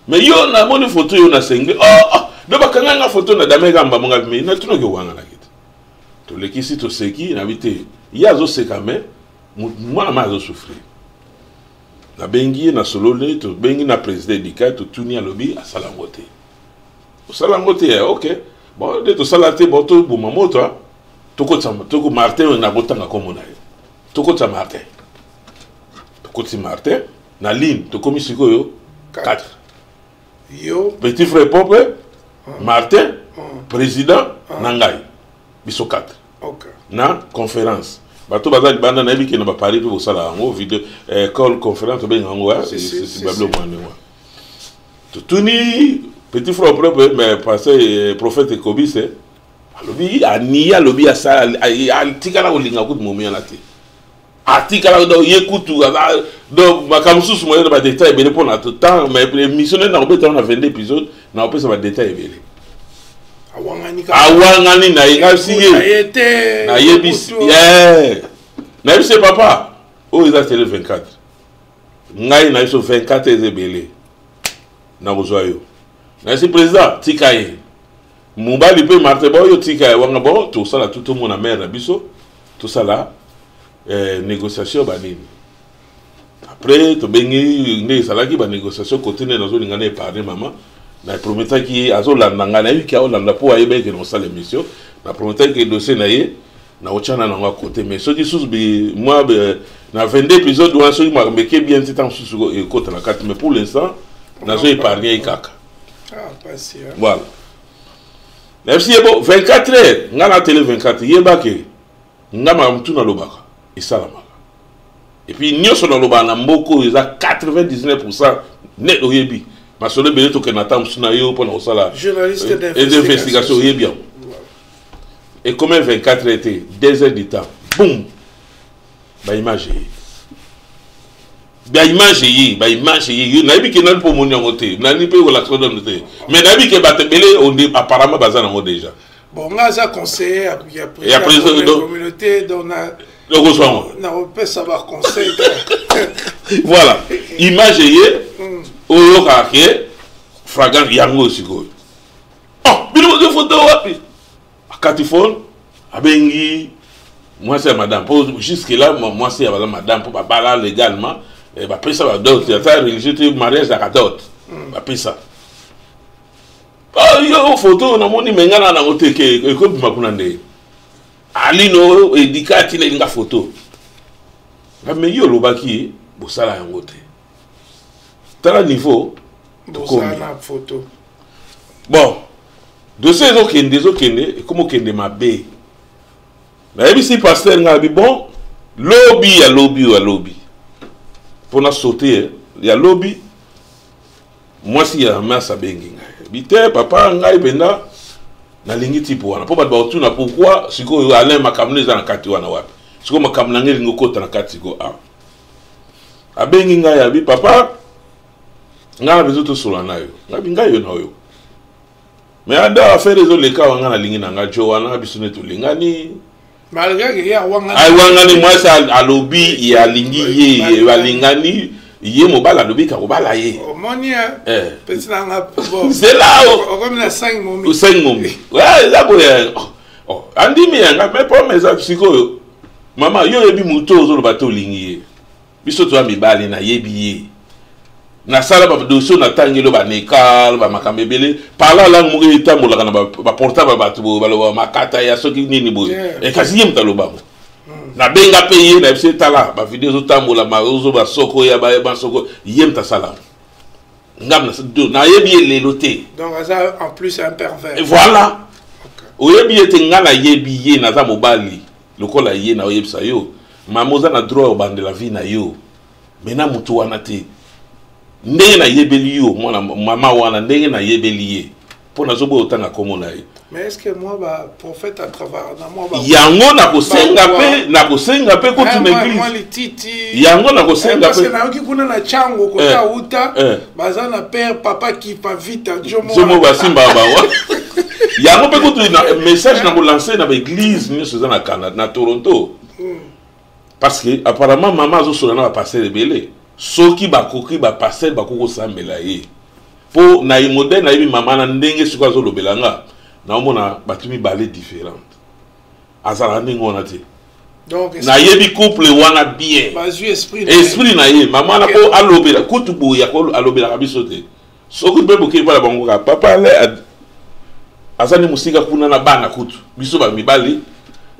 Mais yo namoni photo yo na senge. Oh, oh, donc bakanga nga photo na dame kamba monga me natunoki owanganaki te. Tolekisi, toseki, nabi te ye azoseka, mais mwana ma azosouffrir. Nabengi ye, nasololi, tobengi na président Edika, totuni, alobi asala yango te, osala yango te. Ok, bon, nde tosala te. Bon, toboma moto, tokotisa toko Martin oyo nakotanga kombo na ye. Tokotisa Martin, tokotisi Martin na ligne. Tokomi sikoyo 4. Yo. Petit frère propre, Martin, président na ngai, biso 4. Na conférence, bato baza libanda, nayebi ke na baparis mpe bosala yango video call conférence, tobenga yango babilo mwa ndenge wana. Totuni petit frère propre, mais pasteur prophète Ekobise alobi aniye, alobi asala, atikala kolinga kutu momi wana te, atikala. Donc ye kutu, donc makambo mosusu moye na badétail ebele mpona temps, mais émission nde nakobeta na 22 épisode, nakopesa badétail ebele. Awangani na ye. Ngai si ye nayebisi, nayebisi papa oyo eza tele 24, ngai na biso 24 eza ebele, nakozwa yo. Nayebisi président tika ye mobali mpe Martin baoyo tika ye wanga. Bon, tosala tu tomona mare na biso, tosala négociation banini. Après tobengi nde ezalaki banégociation kote nde nazolinga na épargne mama. Naprometaki ye, azolanda ngai, nayebiki aolanda mpo ayeba eke na kosala émission. Naprometaki ke dossier na ye. Nakotyana nango ya côté, mais soki susu mwa na 22 épisode wana, soki makambo eke bien te, ntango mosusu ekota na kati, mais pour l'instant nazo épargne ye kaka. Voilà, nayebisi ye bo 24 heures, nga na télé 24, yebake nga makambo tu nalobaka esalamaka. Et puis nyonso nalobaka na mboka oyo eza 99 % net. Oyebi masolo ebele, tokende na ntango mosusu na yo mpona kosala investigation, oyebi yango. Ekomi 24 heures te, 2 heures du temps, boum, baimage eye, baimage eye, baimage eye. Nayebi ke nani mpo omoni yango te, nani mpe kolakisa nano te, mais nayebi ke bato ebele onde apparemment baza nango déjà. Bon, nga aza conseiller ya président communauté, donc na okozwa yango. Nakopesa baconseil. Voilà, image eye, oyokaka ke flagrant yango. Sikoyo, oh, bino bozwi foto wapi? Akati phone, abengi mwasi ya madame, mpo jusque là mwasi ya baza madame, mpo babala légalement, bapesa badot, ata religieux te, mariage yaka dot, bapesa. Yo foto namoni, me nga na nango te, ke ekobima kuna nde alino edika atina elinga foto. Me yo olobaki bosala yango te, tala niveau tokomi. Bon, dossier ezokende, ezokende, ekomi okende mabe. Nayebisi pasteur ngai abi bon, lobi ya lobi oyo ya lobi, mpona saute ya lobi, mwasi ya masi abengi ngai bi te: "Papa, ngai mpenza nalingi type wana." Mpo bato bakotuna pourquoi sikoyo Alain makambo no eza na kati wana wapi. Sikoyo makambo na ngai elingi okota na kati sikoyo awa. Abengi ngai, abi: "Papa, ngai na bezo tosola na yo." Ngai bi ngai yo na oyo, mais anda affaire ezoleka awa, ngai nalingi na ngai jo wana, biso nde tolingani. Awangani, mwasi alobi ye alingi ye, balingani, ye mobali alobi ka kobala ye. C'est là 5 momi eza boye, andimi yanga. Mais problème eza sikoyo, mama, yo oyebi moto ozoloba te olingi ye, biso toya mibali, nayebi ye, nasala badossier, natangeli banekal, bamakambo ebele, parla langue moko etambolaka na baportable ya bato boye, baloba makata ya soki nini boye, kasi ye moto alobango. Nabenga mpe ye, na biso etala bavideo ezotambola, ozo basoko ya basoko, ye moto asala. Ngam nayebi ye lelo te. Donc aza en plus un pervers. Voilà, oyebi ye te, nga nayebi ye, naza mobali lokola ye. Naoyebisa yo, mama, oza na droit obandela vie na yo, me na motu wana te. Ndenge nayebeli yo mwana mama wana, ndenge nayebeli ye, mpo nazoboya otanga nkombo na ye. Mais est-ce que moi ba prophète à travers na moi? Yango nakosenga mpe, nakosenga mpe kutu na église, yango nakosenga. Mpe nayoki kuna na Tshangu kota uta baza na père papa Kipa Vita. Jomo basimbaka bango. Yango mpe kutu na message na kolancer na baéglise nyonso eza na Canada, na Toronto, parce que apparemment mama azosola na bapasteur ebele. Soki bakoki, bapasteur bakoki kosambela ye, mpo na modèle nayebi mama na ndenge sikoyo azolobela nga, naomona bato mibale différente, azalaka ndenge wana te. Nayebi couple wana bien, esprit na ye mama wana, mpo alobela kutu boye, alobelaka biso te. Soki mpe bokei mpona bango kaka papa ale aza nde mosika kuna na bana kutu, biso bamibali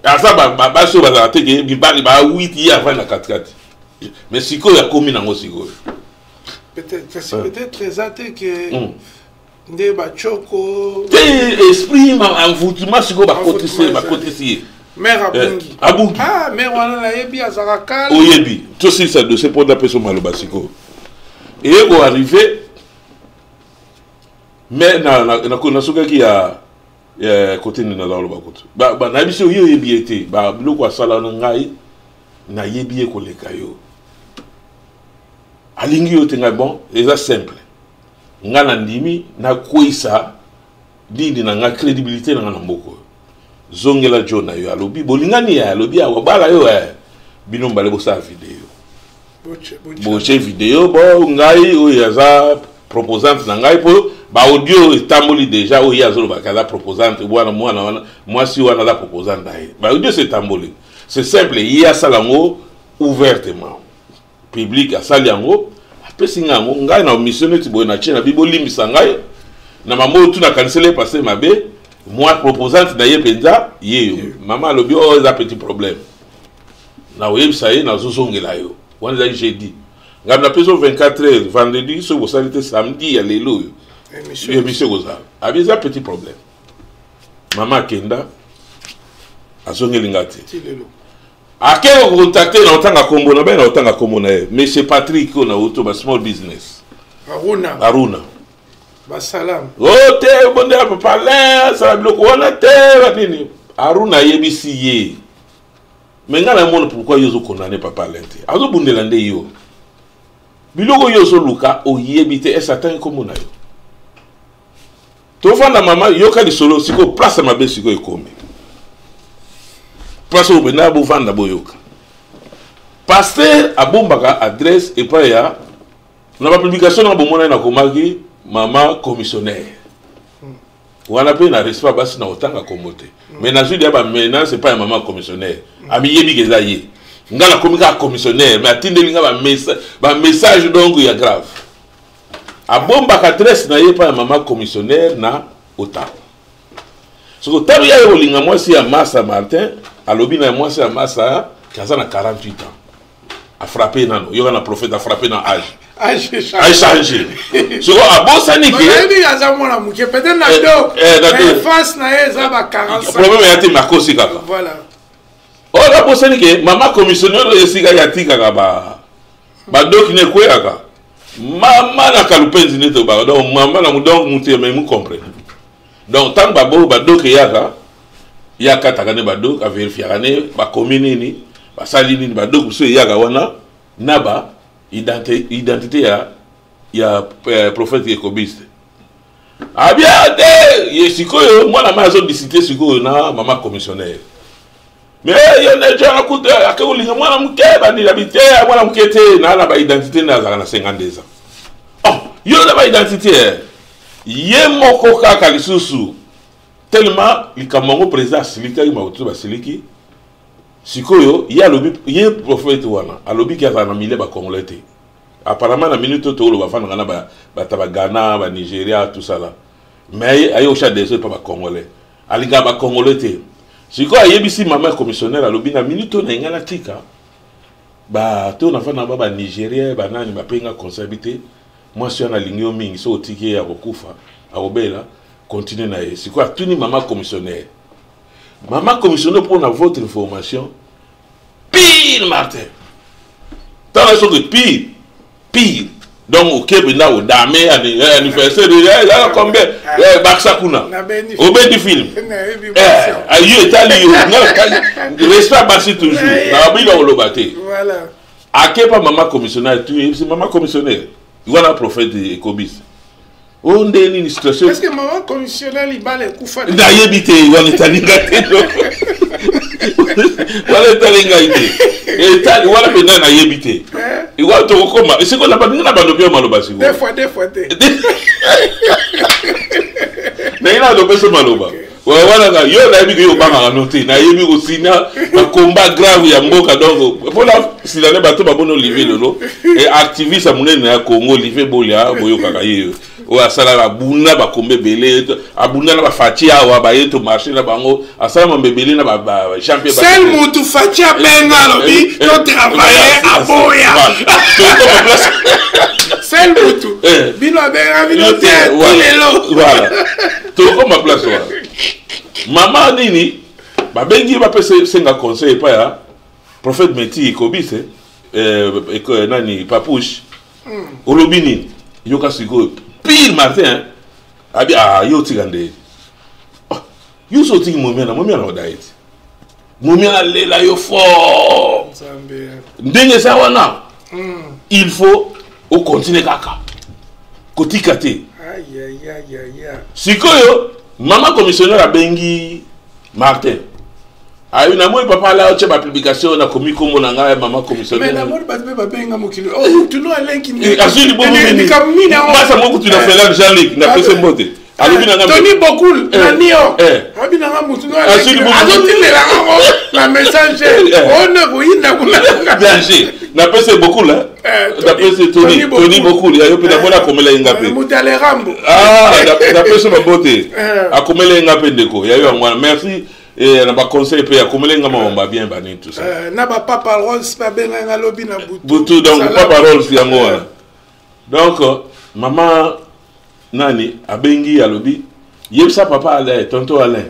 aza basi oyo bazala te ke mibali bawiti, ye avandi na katikati. Mais sikoyo akomi nango sikoyo. Kasi peut-être eza te ke nde bachoko. Te, esprit envoûtement sikoyo bakotisi, bakotisi ye. Mare abungi. Abungi. Ah, mare wana nayebi, azalaka kala. Oyebi, tosilisa dossier mpo napesa maloba. Sikoyo eye koarriver, mais nasukaki ya kote nini naza koloba kutu, nayebi so ye oyebi ye te, biloko asala na ngai, nayebi ye koleka yo, alingi yo te. Ngai bon, eza simple, ngai nandimi nakweyisa nini na ngai, crédibilité na ngai na mboka oyo. Zongela jo na yo, alobi bolingani ya, alobi awa bala yo, bino mbale bosala video, botie video. Bo ngai oyo aza proposante na ngai, mpo baaudio etamboli déjà, oyo ye azolobaka aza proposante wana, mwana wana, mwasi wana aza proposante na ye, baaudio se etamboli. C'est simple, ye asala yango ouvertement public, asali yango, apesi ngai yango. Ngai na mission neti boye, na tie na bi bolimbisa ngai na mambo oyo tu nakaniseli ye pase mabe. Moi proposante na ye mpenza ye yo. Mama alobi oyo oh, eza petit problème. Na oyebisa ye nazozongela yo. Wana ezali jeudi. Ngai napesi yo 24 heures vendredi soki bosali te samedi ya lelo oyo. Émission ekozala. Abi eza petit problème. Mama akenda azongeli nga te. Ake kocontacte na otanga kombo na bai na otanga kombo na ye. Monsieur Patrick oyo na oto ba small business. Aruna. Aruna. Basalam. Oh te bondela papa Alain asala biloko wana te banini. Aruna ayebisi ye. Mais ngai namona pourquoi yo ozokondane papa Alain te. Azobundela nde yo. Biloko yo ozoluka oyebi te ese atangi kombo na yo. Tovanda mama yoka lisolo sikoyo place mabe sikoyo ekomi. Place oyo mpenza bovanda boyoka. Pasteur abombaka adresse epai ya na ba publication na bomonani nakomaki mama commissionnaire wana mpe na respect basi na kotanga kombo te mais nazwi deya bamenace epai ya mama commissionnaire amiyebi ke eza ye ngai nakomi kaka commissionnaire mais atindeli ngai bamessage donc ya grave abombaka adresse na ye epai ya mama commissionnaire na Ottawa. Soko ntango ye aye kolinga mwasi ya Massa Martin, alobi na mwasi ya Massa ke aza na 48 ans. Afrappe nano, yoka na prophète afrappe na âge. Âge Soko abosani ke nayebi aza mwana moke peut-être na do eh, face na ye eza ba 45. Problème ya te makosi kaka. Voilà. Oyo abosani ke mama commissionnaire esika ya tikaka ba badoki ne ekweyaka mama na kalupenzi nde tobaka donc mama na donc mutu ya memu comprene donc ntango babo badoki eyaka ye akataka nde badoki averifiaka nde bakomi nini basali nini badoki mosusu eyaka wana na ba identité ya ya eh, prophète ekobiste abia te ye sikoyo mwana mai azodisite sikoyo na mama commissionnaire Mais yo nde jana kutu ake kolinga mwana moke bandila bite mwana moke te na na baidentité nde azalaka na 52 ans. Oh, yo na baidentité eh. Ye moko kaka lisusu tellement likambo yango président asilikaki makoto basiliki sikoyo ye alobi ye prophète wana alobi ke azala na milieu bacongolais te apparemment na minute oyo tokoloba afandaka na bato ya baghana banigeria tout ça là mais aye osha deso epa bacongolais alingaka ba congolais te sikoyo ayebisi mama ya commissionnaire alobi na minute oyo na ngai natika bato nafanda ba banigérien banani bape nga conseil bi te mwasi wana alingi yo mingi soki otiki ye akokufa akobela continue na ye sikoyo atuni mama commissionnaire mama commissionnaire mpo na votre information pire martin tala soki pire pire donc oke mpenza odame eh, anniversaire eh, ezala combien eh, bakisa kuna obendi film yo etali yo respect basi toujours na babila koloba te akepa mama commissionnaire tu yebisi mama commissionnaire wana prophète ekobisa o nde nini situation est-ce que maman commissionnaire libala ekufa nayebi te wana etali nga te wana etali ngai te etali wana mpenza nayebi te eh? wana tokokoma esiko na baninga na bando mpe maloba sikoyo fois te ndenge na lopesa maloba wana nga yo nayebi ke yo obangaka no te nayebi kosina bakomba grave ya mboka donc mpona silane bato baboni olivier lelo e activiste ya monene ya congo olivier bolia boyokaka ye oyo asalaka abunda bakomba ebele abunda na bafaci awa baye to marché na bango asala mambo ebele na jean pierre sel mutu faci abenga alobi to travaille aboya sel mutu bino abenga bino te lelo voilà tokoma place wana mama nini babengi ye bapesa senga conseil epai ya prophète meti ekobise eh, eh, nani papouche Olobi nini? Yoka sikoyo pire Martin hein? Abi ah yo tika nde. Oh, yo so otiki momia na momia na odaye ti. Momia na lela yo fort. Ndenge eza wana. Il faut o continuer kaka. Kotika te. Sikoyo mama commissionnaire abengi Martin. Ayi na moi papa ala otie ba publication na komi kombo na ngai mama commissionnaire. Mais na moni bato pe babenga mokili. Oh mutu no alenki ni. Azui libomo nini? Likambo nini yango? Masa moko tu na Ferland Jean-Luc na pese mbote. Alobi na ngai Tony Bokul na New York. Oyebi nanga motu azotindela yango na message one koyinda kuna. Danger. Napesi beaucoup la, napesi Tony, Tony beaucoup ya yo mpe namoni akomela ye nga mpe. Moto alerambo. Napesi babote, akomela ye nga mpe. Ndeko ya yo yango wana, merci na baconseil mpe akomela ye nga mamamba bien banini, tout ça. Na bapapa Rolls babengai nga lobi na butu. Butu. Donc papa Rolls yango wana. Donc mama nani abengi, alobi: "Yebisa papa Alain, tonton Alain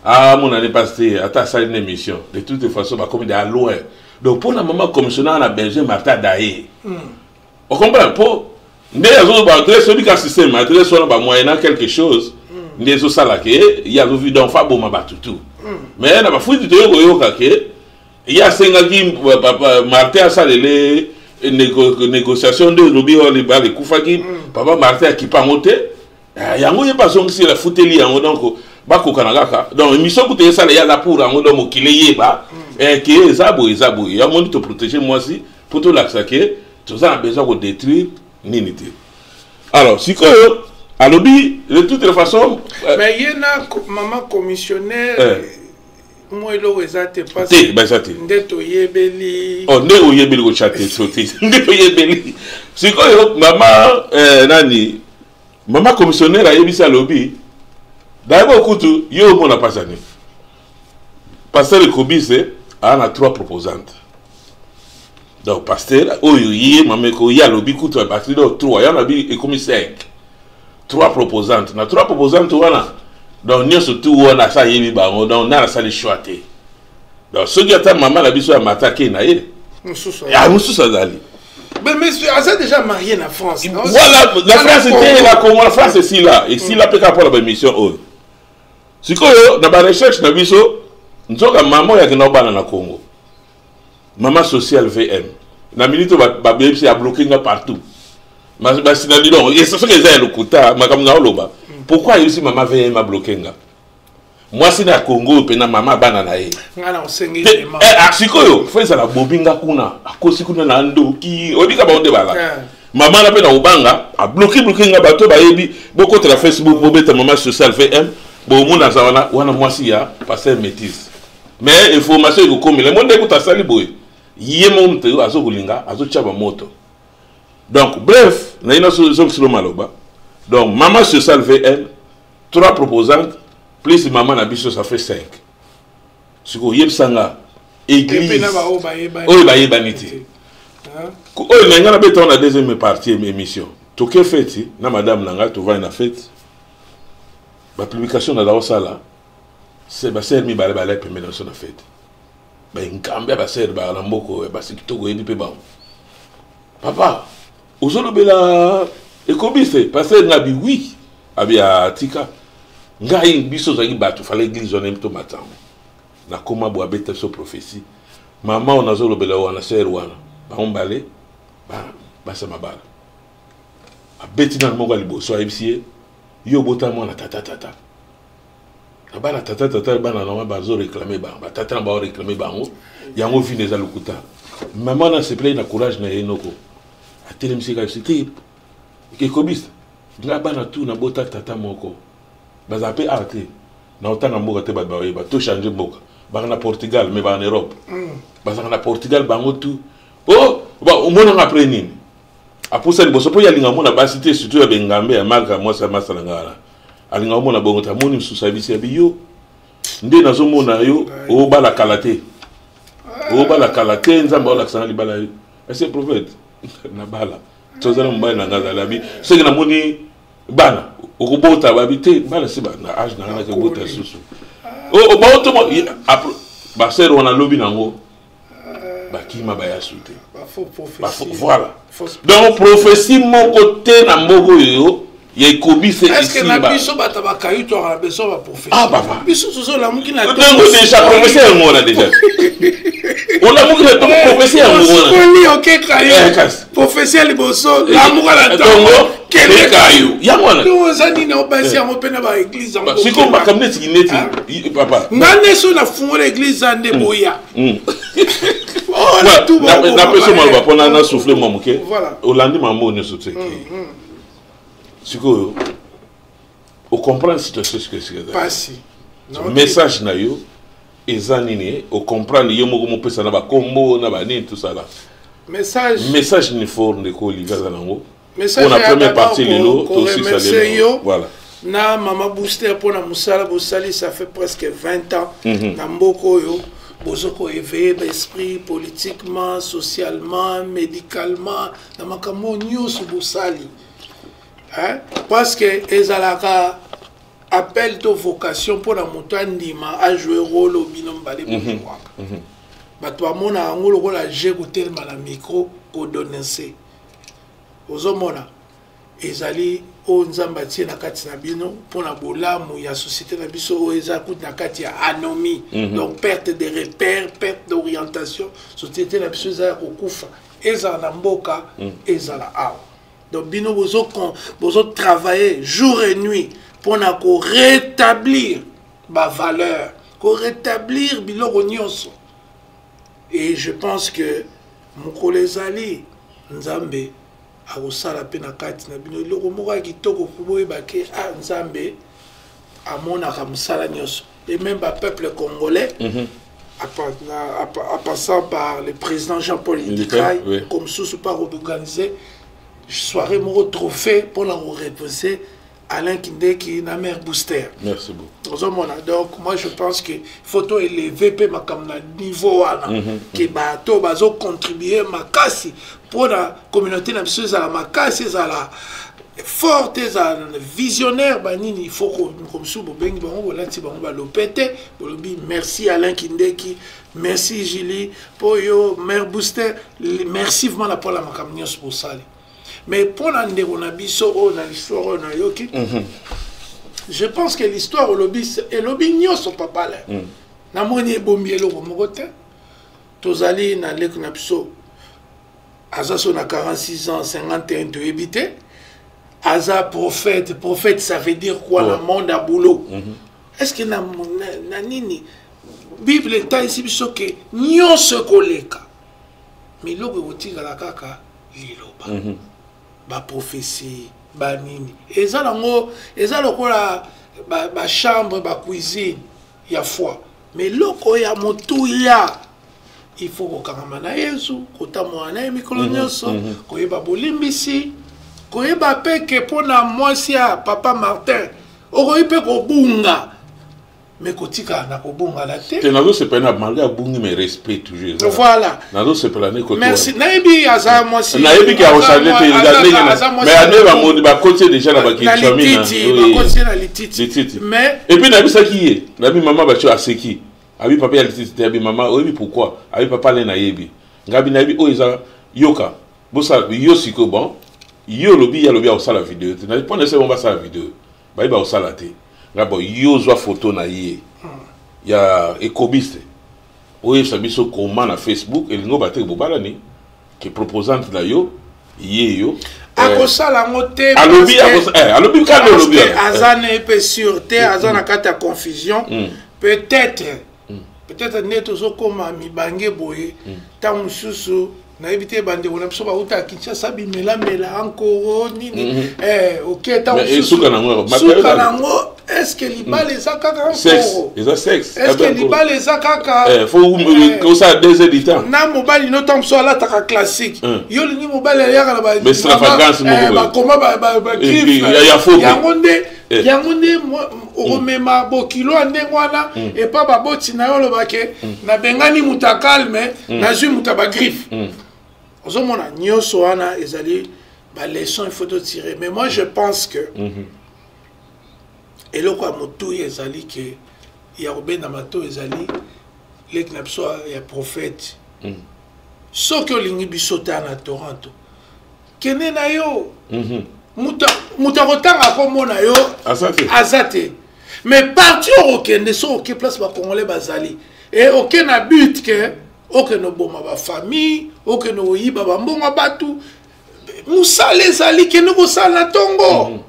amonani mpasi te, ata asali na émission. De toute façon bakomi de loin." Donc mpona mama commissionnaire na besoin Martin Daye, ocomprendre, mpo nde azoba adresse, oyebi ka système adresse wana, bamoyena quelque chose nde ezosala ke ye azovi. Donc fa boma bato tu. Mais na bafuti toye koyoka ke ye asengaki Martin asalele négociation. Nde elobi oyo libala ekufaki, papa Martin akipa yango te. Yango ye mpe azongisi, afuteli yango. Donc bakokana kaka. Donc émission kuta esala, ye aza pour yango. Donc mokili eyeba ke eza boye, eza boye. Yango moni toprotege mwasi mpo tolakisa ke toza na besoin kodétruire nini te. Alors sikoyo alobi de toutes les façons. Mais ye na mama commissionnaire, mwa eloko eza te. Te, baza te. Nde toyebeli. Oh, nde oyebeli kotya te, so te nde toyebeli. Sikoyo mama nani, mama commissionnaire ayebisi, alobi: "D'abord kutu yo omona mpasi ani pasteur Ekobise aa na trois proposantes." Donc pasteur oyo ye mama eko ye alobi kutu abakisi donc trois, yango abi ekomi cinq. Trois proposantes, na trois proposantes wana, donc nyonso tu wana asa ayebi bango. Donc nani asali choix te. Donc soki ata mama na biso ya mata ake na ye, mosusu azali. Mais aza déjà marié na France. Voilà, na France te, na Congo. Na France esila, esila mpe kaka mpona baémission oyo. Sikoyo na barecherche na biso, nzoka mama oyo akenda kobana na Congo, mama sociale VM, na minute oyo babebisi, abloke nga partout. Basinali donc soki eza ya lokuta makambo na oloba. Pourquoi ayebisi mama VM abloke nga? Mwasi na Congo oyo mpena mama bana na ye. Sikoyo fo ezala bobi nga kuna, akosi kuna na ndoki, oyebika bango nde bala mama na mpe na kobanga, abloke bloke nga. Bato bayebi, bokotela Facebook, bobeta mama social VM, bomona aza wana wana, mwasi ya pasteur Métise. Mais information ekokomela mo nde kuta asali boye, ye mo moto azokolinga azotya bamoto. Donc bref, naye nazongisilo maloba. Donc mama social VM, trois proposantes plus mama na biso, ça fait cinq. Sikoyo oyebisanga église oyo bayebani te oyo na ngai nabeta na deuxième partie émission. Toke feti na madame na ngai, tovandi na fete, bapublication naza kosala, basere mibale balai pembeni na biso na fete, bankambe ya basere baa na mboka basi kitoko, oyebi mpe bango. "Papa, ozolobela ekobise pasteur?" Nga bi: "Oui." Abi: "Atika ngai, biso ozalaki bato fala église wana tomata yango." Nakoma bo abeta biso prophétie. Mama oyo nazolobela wana, sere wana, bango mbale basa mabala. Abeti nanu moko ya liboso, ayebisi ye: "Yo obota mwana tata tata na bana tata tata, bana nango bazoréclame bango, batata na baoréclame bango yango vine eza lokuta." Mama wana asepelaki na courage na ye. Noko atelemisi kaka te: "Ekobisa nga, bana tu nabota tata moko bazala mpe awa te." Na otanga mboka te, bato bayeba tochange mboka, baka na Portugal, mais baka na Europe, bazalaka na Portugal bango tu. O omonanga après nini, apusa liboso mpo ye alinga omona basi te, surtout ya bengambe ya marka, mwasi ya masa na ngai wana alinga omona bongo te. Amoni mosusu, ayebisi yabi: "Yo nde nazomona yo obala kala te, obala kala te. Nzambe aolakisa nga libala yo." Ese prophète nabala, tozala mobali na ngai azali. Abi: "Soki namoni bana okobota." Babi: "Te, bana si na age na ngai nakobota susu." Baotoma basere wana, lobi nango bakima, bayasu te. Voilà, donc prophétie moko te na mboka oyo ya ekobisa. Na biso bato bakayu twaka na besoin baprofetie. Ah papa. Biso tozolamuki na ntongo déjà, prophétie yango wana déjà, olamuki na ntongo, prophétie yango wana. Oli okeka yo, prophétie ya liboso: lamuka na ntongo, kende kayo. Yango wana. Eza nini obasi yango mpe na baeglise yango? Sikoyo makambo neti neti papa. Nga nde so nafungola église nde boya. Napesi maloba mpona na souffle mwa moke. Olandi mambo nyonso te. Sikoyo ocomprendre situation sikoyo esika pasi. Message na yo eza nini? Ocomprendre yo moko, mopesa na bakombo na banini, tout ça là. Message. Message ni fort, ndeko Olivier aza nango. Message mpona première partie lelo, tosisa lelo. Voilà. Na mama Booster, mpona mosala bosali, ça fait presque 20 ans na mboka oyo, bozo koéveiller baesprit politiquement, socialement, médicalement, na makambo nyonso bosali, hein? Parce que ezalaka appel to vocation mpona moto andima ajouer rôle oyo bino mibale bozwaka. Bato bamona yango lokola je kotelema na micro kodénoncer. Ozomona ezali oyo Nzambe atie na kati na bino mpona bolamu ya société na biso oyo eza kutu na kati ya anomie, donc perte de repère, perte d'orientation. Société na biso eza ya kokufa, ezala na mboka, ezala awa. Donc bino bozotravailler jour et nuit mpona korétablir bavaleur, korétablir biloko nyonso. Et je pense que mokolo ezali, Nzambe akosala mpe na kati na bino eloko moko ya kitoko, mpo boyeba ke a Nzambe amonaka mosala nyonso. Et même bapeuple congolais, en passant par le président Jean-Paul Idikay, comme susu par organiser soirée moko trophée mpona koreposer Alain Kindeki na mère Booster. Merci beaucoup. Ozomona, donc moi je pense que faut to élever mpe makambo na niveau wana, ke bato bazocontribue makasi mpona communauté na biso ezala makasi, ezala forte, ezala visionnaire, banini. Il faut mosusu bobengi bango, bolati bango balope te, bolobi merci Alain Kindeki, merci Julie, mpo yo mère Booster, merci vraiment na mpona makambo nyonso bosali. Mais mpo na ndeko na biso oyo, na l'histoire oyo nayoki, je pense que l'histoire olobi elobi nyonso, papa le. Namoni ebombi eloko moko te. Tozali na leki na biso, aza so na 46 ans, 51, toyebi te. Aza prophète. Prophète, ça veut dire quoi? Na monde ya boulot, est ce que na nini Bible etalisi biso ke nyonso ekoleka, mais eloko ekotikala kaka liloba. Baprophétie banini eza nango, eza lokola bachambre, bacuisine ya foi. Mais eloko ya motuya, il faut kokangama na Yesu, kotambola na ye mikolo nyonso, koyeba bolimbisi, koyeba mpe ke mpo na mwasi ya papa Martin, okoki mpe kobunga, mais kotikala na kobungana te. Te, nazosepela na malgré abungi, mais respect toujours. Voilà. Nazosepela ne. Merci. Nayebi aza mwasi. Nayebi ke akosale te, mais ane bamoni bakoti déjà na bakinshami. Bakoti na lititi. Mais et puis nayebisaki ye, nabi mama batio aseki, abi papa ya lititi te, abi mama oyebi pourquoi, abi papa ale nayebi ngabi, nayebi oyo eza yoka bosala yo sikoyo. Bon, yo olobi, ye alobi akosala video te mpo na ese bon basala video, bayebi akosala te. Nga bon, yo ozwa photo na ye ya ekobiste, oyebisa biso koma na Facebook, elingi obateke bobalani ke proposante na yo ye yo. Akosala yango te. Alobi, alobi kaka, olobi. Aza na ye mpe sûr te, aza na kati ya confusion. Peut-être nde tozokóma mibange boye, ntango mosusu nayebi te, bandeko na biso bauta Kinshasa, bimelamela ankoro nini, ok, ntango mosusu suka nango. Est ce que libala eza kaka ankoro? Eza sexe. Est ce que libala eza kaka Faut osala 2 heures du temps. Na mobali no, ntango mosusu alataka classique, yo olingi mobali ayaka na extravagance. Bakoma bagriffe yango nde, yango nde okomema bokilo ya ndenge wana epa baboti na yo, olobake nabengani moto ya calme, nazwi moto ya bagriffe. Ozomona, nyonso wana ezali baleçon il faut totirer. Mais moi je pense que eloko ya motuya ezali ke ya kobenda mato ezali leki na biso ya prophète. Soki olingi biso ta na Toronto, kende na yo. Moto akotanga komona yo aza te. Mais parti okokende, soki oke place bacongolais bazali e oke na but ke okende oboma bafamille, okende koyiba bambongo ya bato, mosala ezali, kende kosala na ntongo.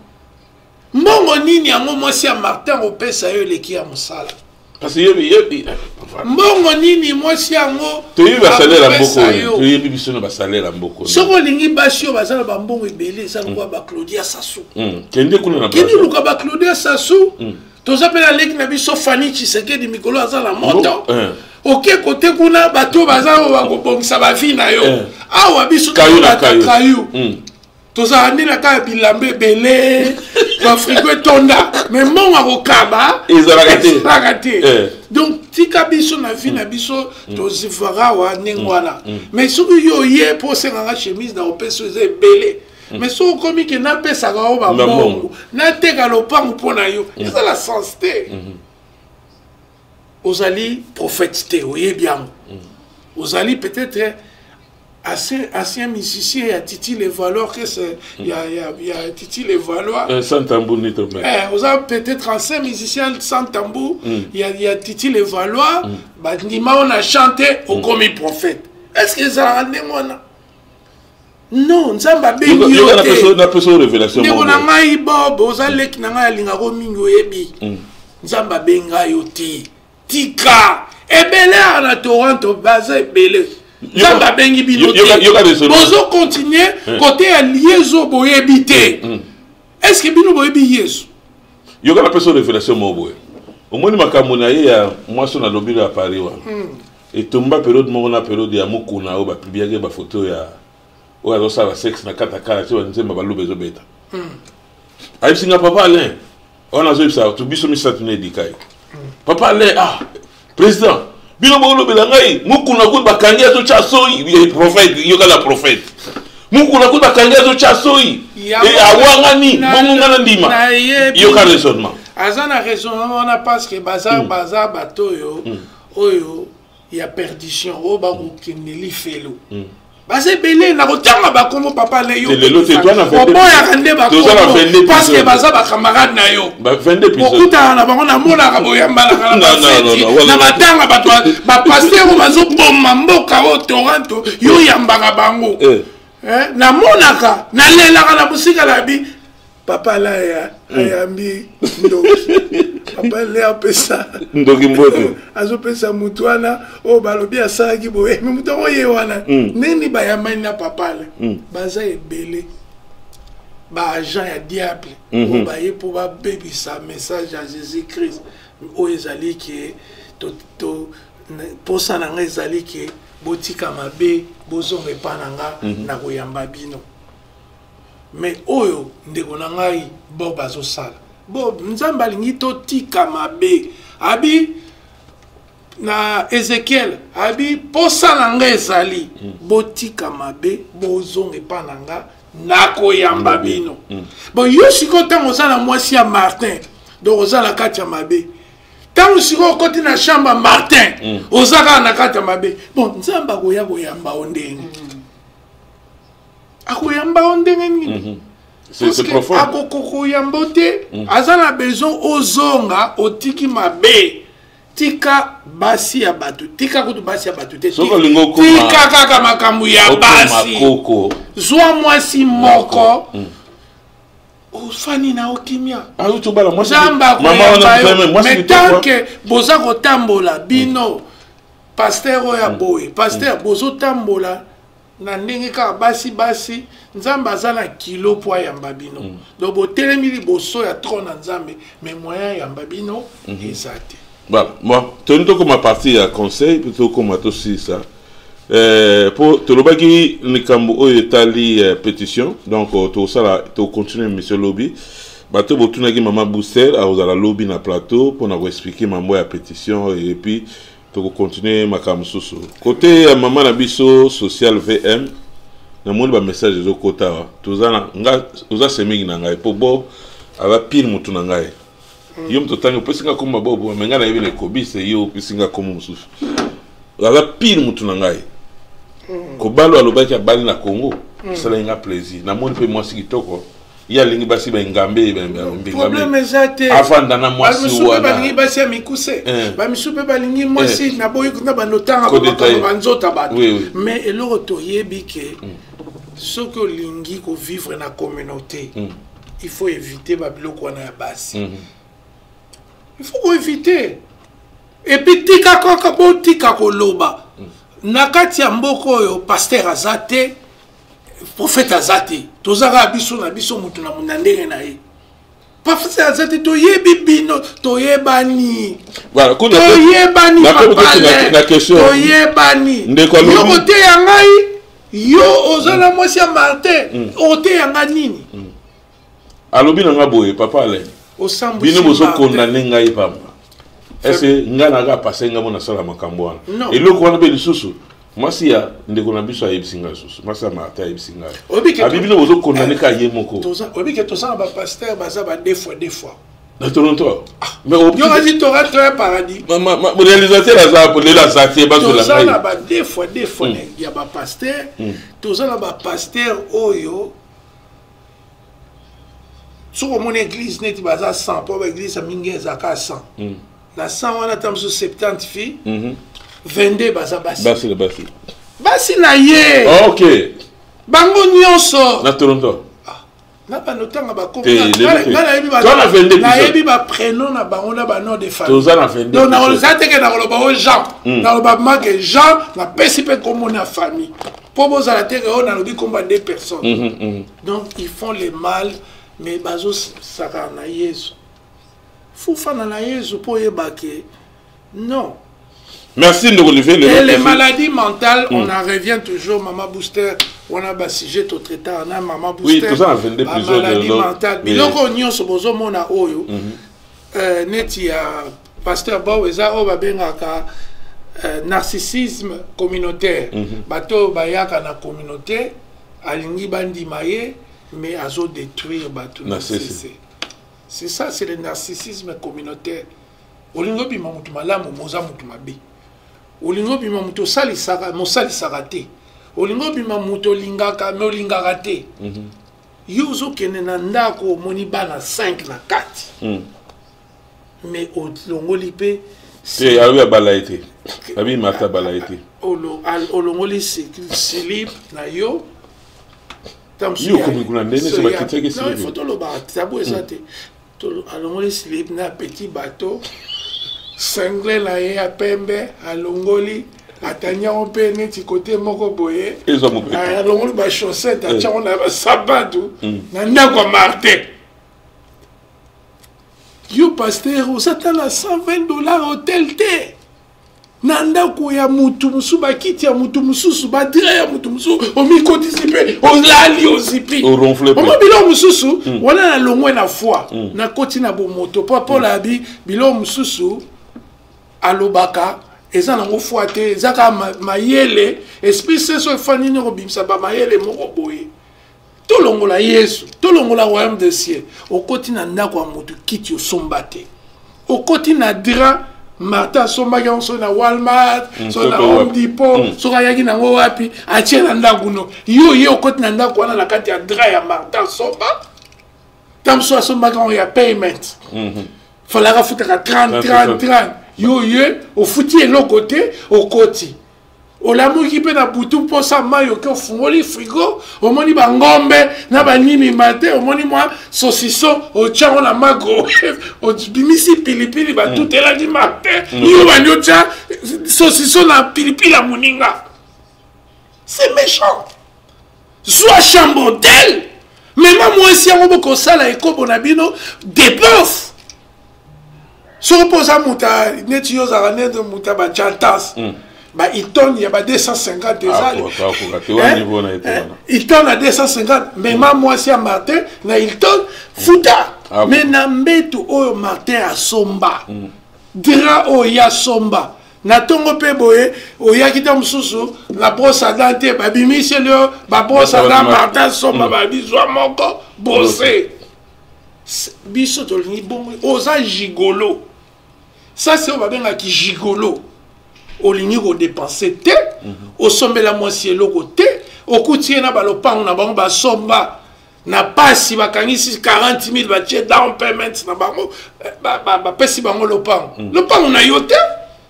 Mbongo nini yango mwasi ya Martin kopesa yo eleki ya mosala? Mbongo nini mwasi yango? Toyebi basalaire ya mboko, toyebi biso na basalaire ya mboko. Soki olingi basi oyo baza na bambongo ebele, eza lokola baClaudia Sassou. Kende kuna na Kende luka baClaudia Sassou. Toza mpe na leki na biso Fani Tshisekedi, mikolo aza na moto. Oke kote kuna, bato baza oyo bakobongisa bavie na yo. Awa biso kayu, tozala nde na kaka bilamba ebele, bafrigo etonda, mais mbongo akokaba ezalaka te. Donc tika biso na vie na biso, tozivaka awa ndenge wana. Mais soki yo oye mpo osenganga chemise na opesa, eza ebele. Mais soki okomi ke napesaka yo bambongo, nateka lopango mpo na yo, ezala sens te. Ozali prophète te, oyebi yango. Ozali peut-être ancien musicien ya Titi Les Valeurs, que c'est ya Titi Les Valois. Sans tambour ni trompette. Oza peut-être ancien musicien sans tambour ya Titi Les Valois. Bandima on a chanté, okomi prophète. Est-ce que ezalaka ndenge wana? Non, Nzambe abengi yo te. Napesa révélation. Ndeko na ngai Bob, oza leki na ngai, alingako mingi, oyebi. Nzambe abenga yo te. Tika ebele awa na Toronto, baza ebele, Nzambe abengi bino te. Bozocontinue kote ya Yezu, boyebi te. Est ce que bino boyebi Yesu? Yoka, napesa révélation moko boye. Omoni makambo na ye ya mwasi oyo nalobi ya Paris wana, etomba période moko na période ya Mokuna oyo bapubliaki bafoto ya oyo azosala sexe na kati ya kala ti banzemba baluba ezobeta. Ayebisi nga: "Papa Alain wana." Azoyebisa to biso misato na edika ye: "Papa Alain, ah président, bino boolobela ngai Mokuna kutu bakangi, azotya soi." Prophète, yokala, prophète Mokuna kutu bakangi, azotya soi, awangani bongo nga na ndima. Yoka raisonnement. Aza na raisonnement wana parce que baza bato oyo ya perdition, oyo bakokende lifelo. Baza ebele na kotanga bakombo. Papa le, yo oboyaka nde bakombo parce que baza bacamarade na yo, okutana na bango, namonaka boyambanaka na bafeti, na matanga. Bato bapasteur oyo bazoboma mboka oyo Toronto, yo oyambaka bango. Namonaka, nalelaka na mosika na bi papa la ayambi ndoki, papa le apesa ndoki mbote. Azopesa mutu wana oyo balobi asalaki boye, mais mutu yango ye wana ndenge bayambani na papa le. Baza ebele baagent ya diable oyo baye mpo babebisa message ya Jésus Christ oyo ezali ke posa na ngai ezali ke botika mabe, bozonga epa na nga, na koyamba bino. Mais oyo ndeko na ngai Bob azosala, Bob, Nzambe alingi totika mabe. Abi na Ezekiel, abi: "Posa na ngai ezali botika mabe, bozonga epa na nga, nakoyamba bino." Bon, yo sikoyo ntango oza na mwasi ya Martin, donc oza na kati ya mabe. Ntango sikoyo okoti na chambre ya Martin, oza kaka na kati ya mabe. Bon, Nzambe akoya koyamba yo ndenge akoyamba yo ndenge nini? Akokoka koyamba te. Aza na besoin ozonga, otiki mabe, tika basi ya bato, tika kutu basi ya bato te, tika kaka makambo ya basi, zwa mwasi moko, ofani na okimia. Nzambe akoyamba yo. Mais tant que boza kotambola bino, pasteur oyo ya boye, pasteur, bozotambola na ndenge kaka basi basi, Nzambe aza na kilo mpo ayamba bino. Donc botelemi liboso ya trône na Nzambe, mais moyen ayamba bino eza te. Voilà, bon, toni tokóma partie ya conseil mpe tokóma tosilisa mpo tolobaki likambo oyo etali pétition. Donc tosala, tocontinue émission lobi. Bato botunaki mama Booster, akozala lobi na plateau mpona koexpliquer mambo ya pétition et puis tokocontinue makambo mosusu. Kote ya mama na biso social VM, namoni bamessage ezokota awa. Toza na nga, oza semeki na ngai mpo Bob aza pire motu na ngai. Yo moto otangi, opesi nga komba Bob, mais ngai nayebi na ekobise. Yo opesi nga kombo mosusu, aza pire motu na ngai. Kobalo alobaki abali na Congo, esalaki nga plaisir. Namoni mpe mwasi kitoko. Ye alingi basi baengambe. Problème eza te. Afanda na mwasi wana. Balingi basi ya mikuse, bamisu mpe balingi mwasi naboyi na bando tanga makambo banzota bato. Mais eloko toyebi ke soki olingi kovivre na communauté, il faut éviter babiloko wana ya basi, il faut koéviter. Et puis tika kaka, botika koloba na kati ya mboka oyo pasteur aza te, prophète aza te. Toza kaka biso na biso, motu na ndenge na ye. Pafasi aza te, toyebi bino, toyebani. Toyebani, toyebani. Yo koteya ngai, yo oza na mwasi ya Martin, oteya nga nini? Alobi na nga boye, papa Alain, bino bozokondane ngai pamba. Ese ngai naka pase ngai mo nasala makambo wana. Eloko wana mpe lisusu mwasi ya ndeko na biso ayebisi ngai lisusu, mwasi ya Martin ayebisi ngai, abi bino bozokondane kaka ye moko. Oyebi ke toza na bapasteur baza ba deux fois deux fois na Toronto. Yokazi Toronto ya paradis. Réalisateur aza lelo, aza te, bazola. Toza na ba deux fois deux fois ya bapasteur. Toza na bapasteur oyo soki omoni église neti baza 100, mpo baéglise ya mingi ezalaka 100, na 100 wana ata mosusu 70 filles, 22 baza basi. Basi basi. Basi na ye. Bango nyonso. Na Toronto. Na bando ntanga bakonayebi baprénom na bango na banom de famille. Donc naza teke nakoloba o Jean, naloba make Jean, napesi mpe kombo na famille mpo bozala teke oyo nalobi kombo ya deux personnes. Donc ils font le mal, mais bazosakana na Yesu. Fufana na Yesu mpo oyeba ke non. Merci, ndeko Olivier. Et les maladies mentales, on en revient toujours, Mama Booster, on a ba sujet au traitant, on a Mama Booster. Oui, tout ça, 22 épisodes. Maladie mentale. Biloko nyonso bozomona oyo, neti ya pasteur Bao eza oyo babengaka narcissisme communautaire. Bato bayaka na communauté, alingi bandima ye, mais azo détruire bato na CC. C'est ça, c'est le narcissisme communautaire. Olingi obima motu malamu, moza motu mabe. Olingi obima motu osalisaka, mosalisaka te. Olingi obima motu olingaka, me olingaka te. Yo ozokende na ndako, omoni bana 5 na kati, mais olongoli mpe. Te, alobi abala ye te, abi Marta abala ye te. Olongoli slip na yo. Yo okomi kuna ndenge so bakitiaki. Slip, faut tolobaka, tabu eza te. Alongoli slip na petit bateau, singlet na ye ya pembe alongoli, atandi yango mpe neti kote moko boye, alongoli bachaussette, atiango na basabatu na ndako ya Martin. Yo pasteur, oza ta na 120 $ hotel te, na ndako ya mutu mosusu, bakiti ya mutu mosusu, badraps ya mutu mosusu, omikotisi mpe olali, ozipi omo biloko mosusu wana. Nalongwe na foi, nakoti na bomoto, mpo Paul abi biloko mosusu alobaka eza nango foi te, eza kaka mayele. Esprit saint so efandi nini, kobimisa bamayele moko boye. Tolongola Yesu, tolongola royaume de ciel. Okoti na ndako ya motu, kiti osomba te, okoti na drap Martin asombaki yango soki na Walmart, soki na Home Depot, soki ayaki nango wapi, atie na ndako no. Yo ye okoti na ndako wana, na kati ya drap ya Martin asomba, ta mosusu asombaki yango ya payment, falaka afutaka 30 30 30. Yo ye ofuti eloko te, okoti, olamuki mpe na butu, mposa mai, oke ofungoli frigo, omoni bangombe na banimima te, omoni mwa saucisson, otyango na microwave, obimisi pilipili batutelaki Martin. Yo bandi otya saucisson na pilipili ya moninga, c'est méchant. Zwa chambre hotel, mema mwasi yango, bokosala ekobo na bino, dépense. Soki mpo oza moto neti yo, ozalaka neti moto ya bachantas, ba Hilton ya ba 250, ezali Hilton na 250, mema mwasi ya Martin na Hilton, futa. Mais na mbeto oyo Martin asomba, drap oyo ye asomba na ntongo mpe boye, oyaki ta mosusu na brosse à dents te, babimiseli yo babrosse à dents Martin asomba, babizwa moko brose. Biso tolingi bongo, oza gigolo. Ça, c'est oyo babengaki gigolo. Olingi kodépenser te, osombela mwasi eloko te, okuti ye na balopango na bango basomba na pasi, bakangisi 40 000, batie down payment na bango, bapesi bango lopango. Lopango na yo te,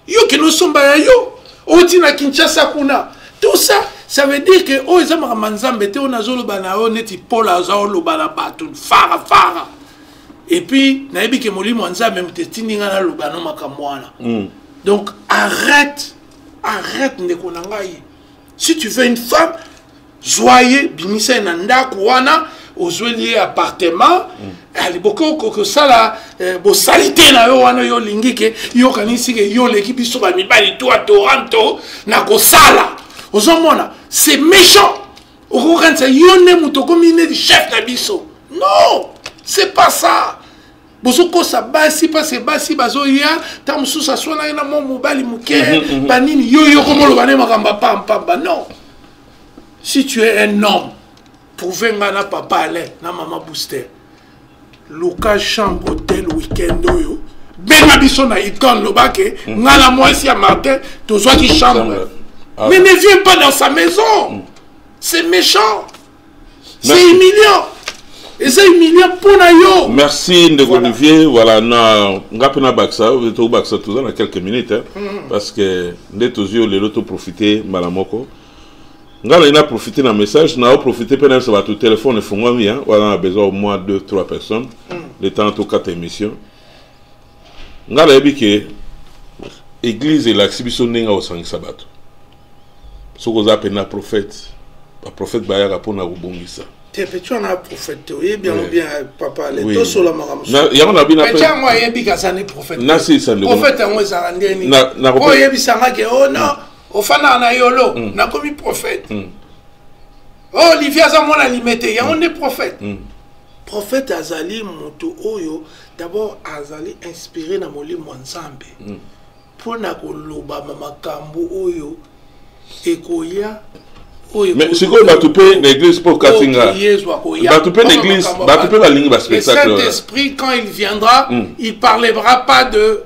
yo kende osomba ya yo, outi na Kinshasa kuna. Tout ça, ça veut dire que oyo eza makambo ya Nzambe te. Oyo nazoloba na yo neti Paul aza oloba na bato fara fara. Et puis nayebi ke molimo ya Nzambe moto etindi ngai naloba no makambo wana. Donc arrête, arrête, ndeko na ngai. Si tu veux une femme, zwa ye, bimisa ye na ndako wana. Ozweli ye appartement, aliboki kosala bosali te na yo wana. Yo olingi ke yo okanisi ke yo oleki biso bamibali to a Toronto na kosala. Ozomona, c'est méchant. Okokanisa yo nde moto okomi neti chef na biso. Non, c'est pas ça. Bozokosa basi parce basi bazoya, ntango mosusu aswanaki na mwa mobali moke, banini, yo yo komoloba nde makambo ya pampamba. Non, si tu es un homme, prouve nga na papa Alain na mama Booster. Luka chambre hotel weekend oyo, benga biso na Hilton, lobake nga na mwasi ya Martin tozwaki chambre. Ah. Mais ne viens pas dans sa maison. C'est méchant, c'est humiliant, eza humiliant mpo na yo. Merci, ndeko Olivier. Voilà, na nga mpe nabakisa, tobakisa, toza na quelques minutes, hein, parce que nde tozwi oyo lelo, toprofite mbala moko. Nga nayi na profite na message na oprofite mpe nayebisa bato telefone efungwami, hein, wana na besoin au moins deux trois personnes, le temps tokata émission. Nga nayebi ke église elakisi biso ndenge akosangisa bato. Soki oza mpena prophète, baprophète bayaka mpona kobongisa. Te, petit wana prophète te, oyebi yango bien, papa Ale. Tosola makambo. Yango na bino. Petit yango ayebi kaza ni prophète. Nasisa, ndeko. Prophète yango ezalaka ndeni oyo oyebisanga ke o non, ofandaka na yolo, nakomi prophète. O Olivier aza mwana Limete, yango nde prophète. Prophète azali moto oyo d'abord azali inspiré na molimo ya Nzambe mpona kolobama makambo oyo ekoya. Mais sikoyo bato mpe na église, mpo okati nga, bato mpe na église, bato mpe balingi baspectacle. Le Saint-Esprit, quand il viendra, il parlera pas de,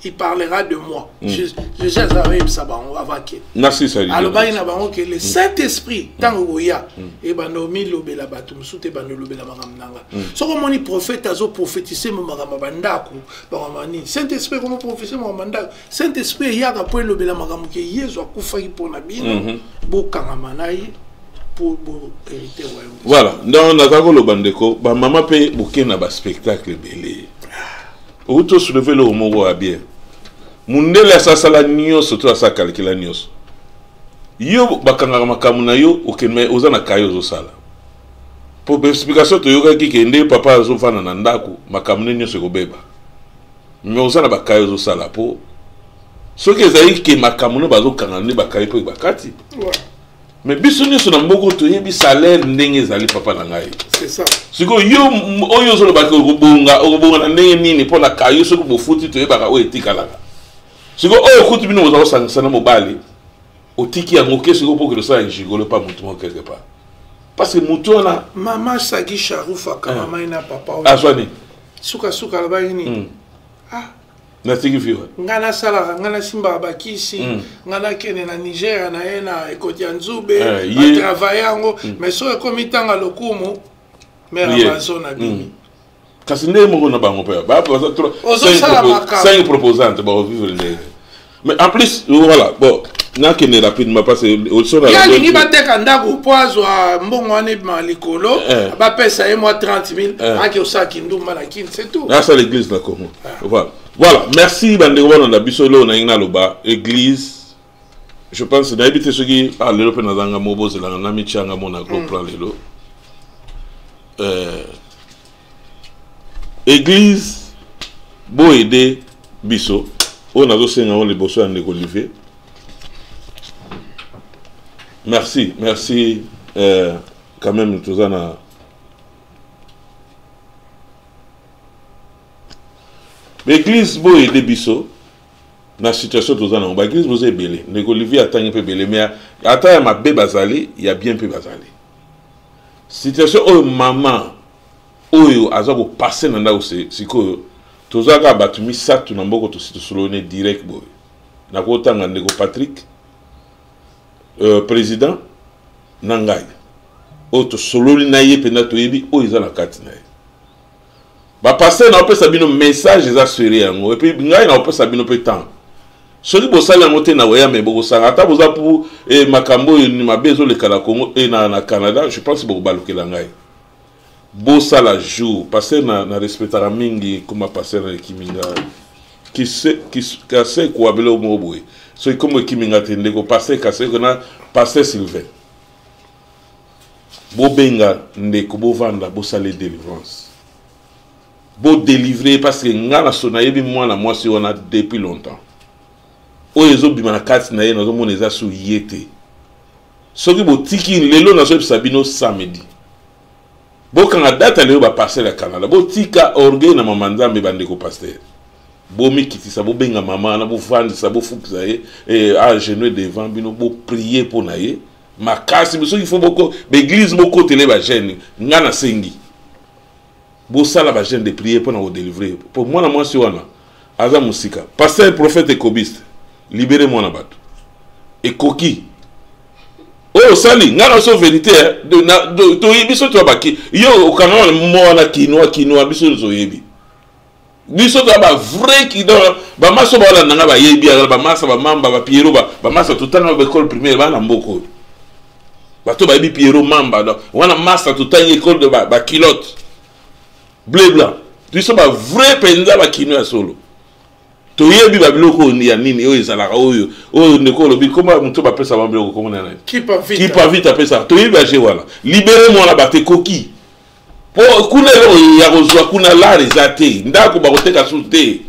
il parlera de moi. Jésus azayebisa bango avant ke Nasisa. Alobaki na bango ke le Saint-Esprit, ntango koya, ebanda omilobela bato mosusu te, ebanda olobela makambo na nga. Soki omoni prophète azoprophétise mo makambo ya bandako, makambo ya nini, Saint Esprit ekomo prophétise makambo ya bandako? Saint Esprit eyaka mpo elobela makambo ke Yesu akufaki mpo na bino, bokangama na ye mpo bohériter royaume. Voilà, donc naza koloba, ndeko, bamama mpe boke na baspectacle ebele. Outi osoulever eloko moko ya bien. Mundele asasala nyonso to asa calculer nyonso. Yo bakangaka makambo na yo, okende, oza na kaye, ozosala po explication. Toyokaki ke nde papa azofanda na ndako, makambo nde nyonso ekobeba, mais oza na bakaye, ozosala po soki ezali ke makambo nde bazokanga nde bakaye mpo bakati. Mais biso nyonso na mboka toyebi salaire ndenge ezali, papa na ngai. Sikoyo yo oyo ozolobaki okobonga, okobonga na ndenge nini? Mpo na kayo soki bofuti, toyebaka oyo etikalaka. Sikoyo oyo okuti bino boza kosangisa na mobali, otiki yango ke sikoyo mpo okende osala gigolo pa motu moko quelque part, parce que motu wana Mama Sagi Sharouf akamamai na papa oyo. Azwa nini? Sukasuka alobaki nini? Ah. Natiki fi. Ngai nasalaka, ngai nasimbaka bakisi, ngai nakende na Nigeria na ye na ekoti ya nzube, batravaille yango, mais soki ekomi ntanga lokumu, mare Amazon abimi. Kasi nde moko na bango mpe Ozosala makambo. Cinq proposante bakovivre ndenge. Mais en plus, voilà, bon, nakende rapidement parce que osona. Ye alingi bateka ndako mpo azwa mbongo wana ebima likolo, bapesa ye mwa 30 000, ake osala kindumba na Kini, c'est tout. Asala église na Congo. Voilà, merci bandeko balanda biso. Eloko nalingi naloba, église, je pense nayebi te soki lelo mpe nazanga mo bozelanga na mitianga mo na gros plan lelo. Église, boaider biso. Oyo nazosenga yango liboso ya ndeko Olivier. Merci, merci. Quand même toza na baeglise, boaider biso na situation toza nango. Baeglise boza ebele, ndeko Olivier atangi mpe ebele, mais ata ya mabe bazali, ya bien mpe bazali. Situation oyo mama oyo aza kopasser na ndako sikoyo, toza kaka bato misato na mboka tosi tosololi direct boye. Nakotanga ndeko Patrick, président na ngai oyo tosololi na ye mpenza, toyebi oyo eza na kati na ye. Bapasteur, naopesa bino message eza seri yango, et puis ngai naopesa bino mpe temps. Soki bosali yango te, na koya me bokosanga ata boza pu makambo oyo mabe ezoleka na Congo e na Canada. Je pense bokobalukela ngai. Bosala jour pasteur na respectaka mingi koma pasteur na ekiminga Kasekwa, biloko moko boye. Soki kombo ekiminga te, ndeko pasteur Kasekwa na pasteur Sylvain. Bobenga ndeko, bovanda, bosala délivrance, bodélivre, parce que nga na so nayebi mwana mwasi wana depuis longtemps. Oyo ezobima na kati na ye, nazomona eza su ye te. Soki botiki lelo, nazoyebisa bino, samedi, bokanga date lelo, baparcelle ya Canada, botika orgueil na mama Nzambe. Bandeko pasteur, bomikitisa, bobenga mama wana, bofandisa, bofukisa ye à genoux devant bino, boprier mpo na ye makasi. Soki faut boko baéglise, bokotele bajeûne. Nga nasengi bosala bajeûne de prière mpo na kodélivrer, mpo mwana mwasi wana aza mosika. Pasteur prophète ekobiste, libere mwana bato. Ekoki oyo osali. Ngai na so vérité, toyebi biso to baki yo okanga mo wana kinoa kinoa. Biso nyonso oyebi, biso toya bavrai kino. Bamasa oyo baolanda nga bayebi azala bamasa, bamamba, bapiero, bamasa totanga baécole primaire baa na mboka oyo. Bato bayebi Piero Mamba wana, masa totangi école de baculotte bleu blanc. Biso bavrai mpenza bakino ya solo, toyebi babiloko oyo ya nini oyo ezalaka. Oyo ndeko olobi, koma moto bapesa babiloko, komona nani? Kipa vite apesaka. Toyebi baje wana. Libere mwana bato, ekoki, po kuna eloko ya kozwa kuna lar eza te. Ndako bakoteka susu te,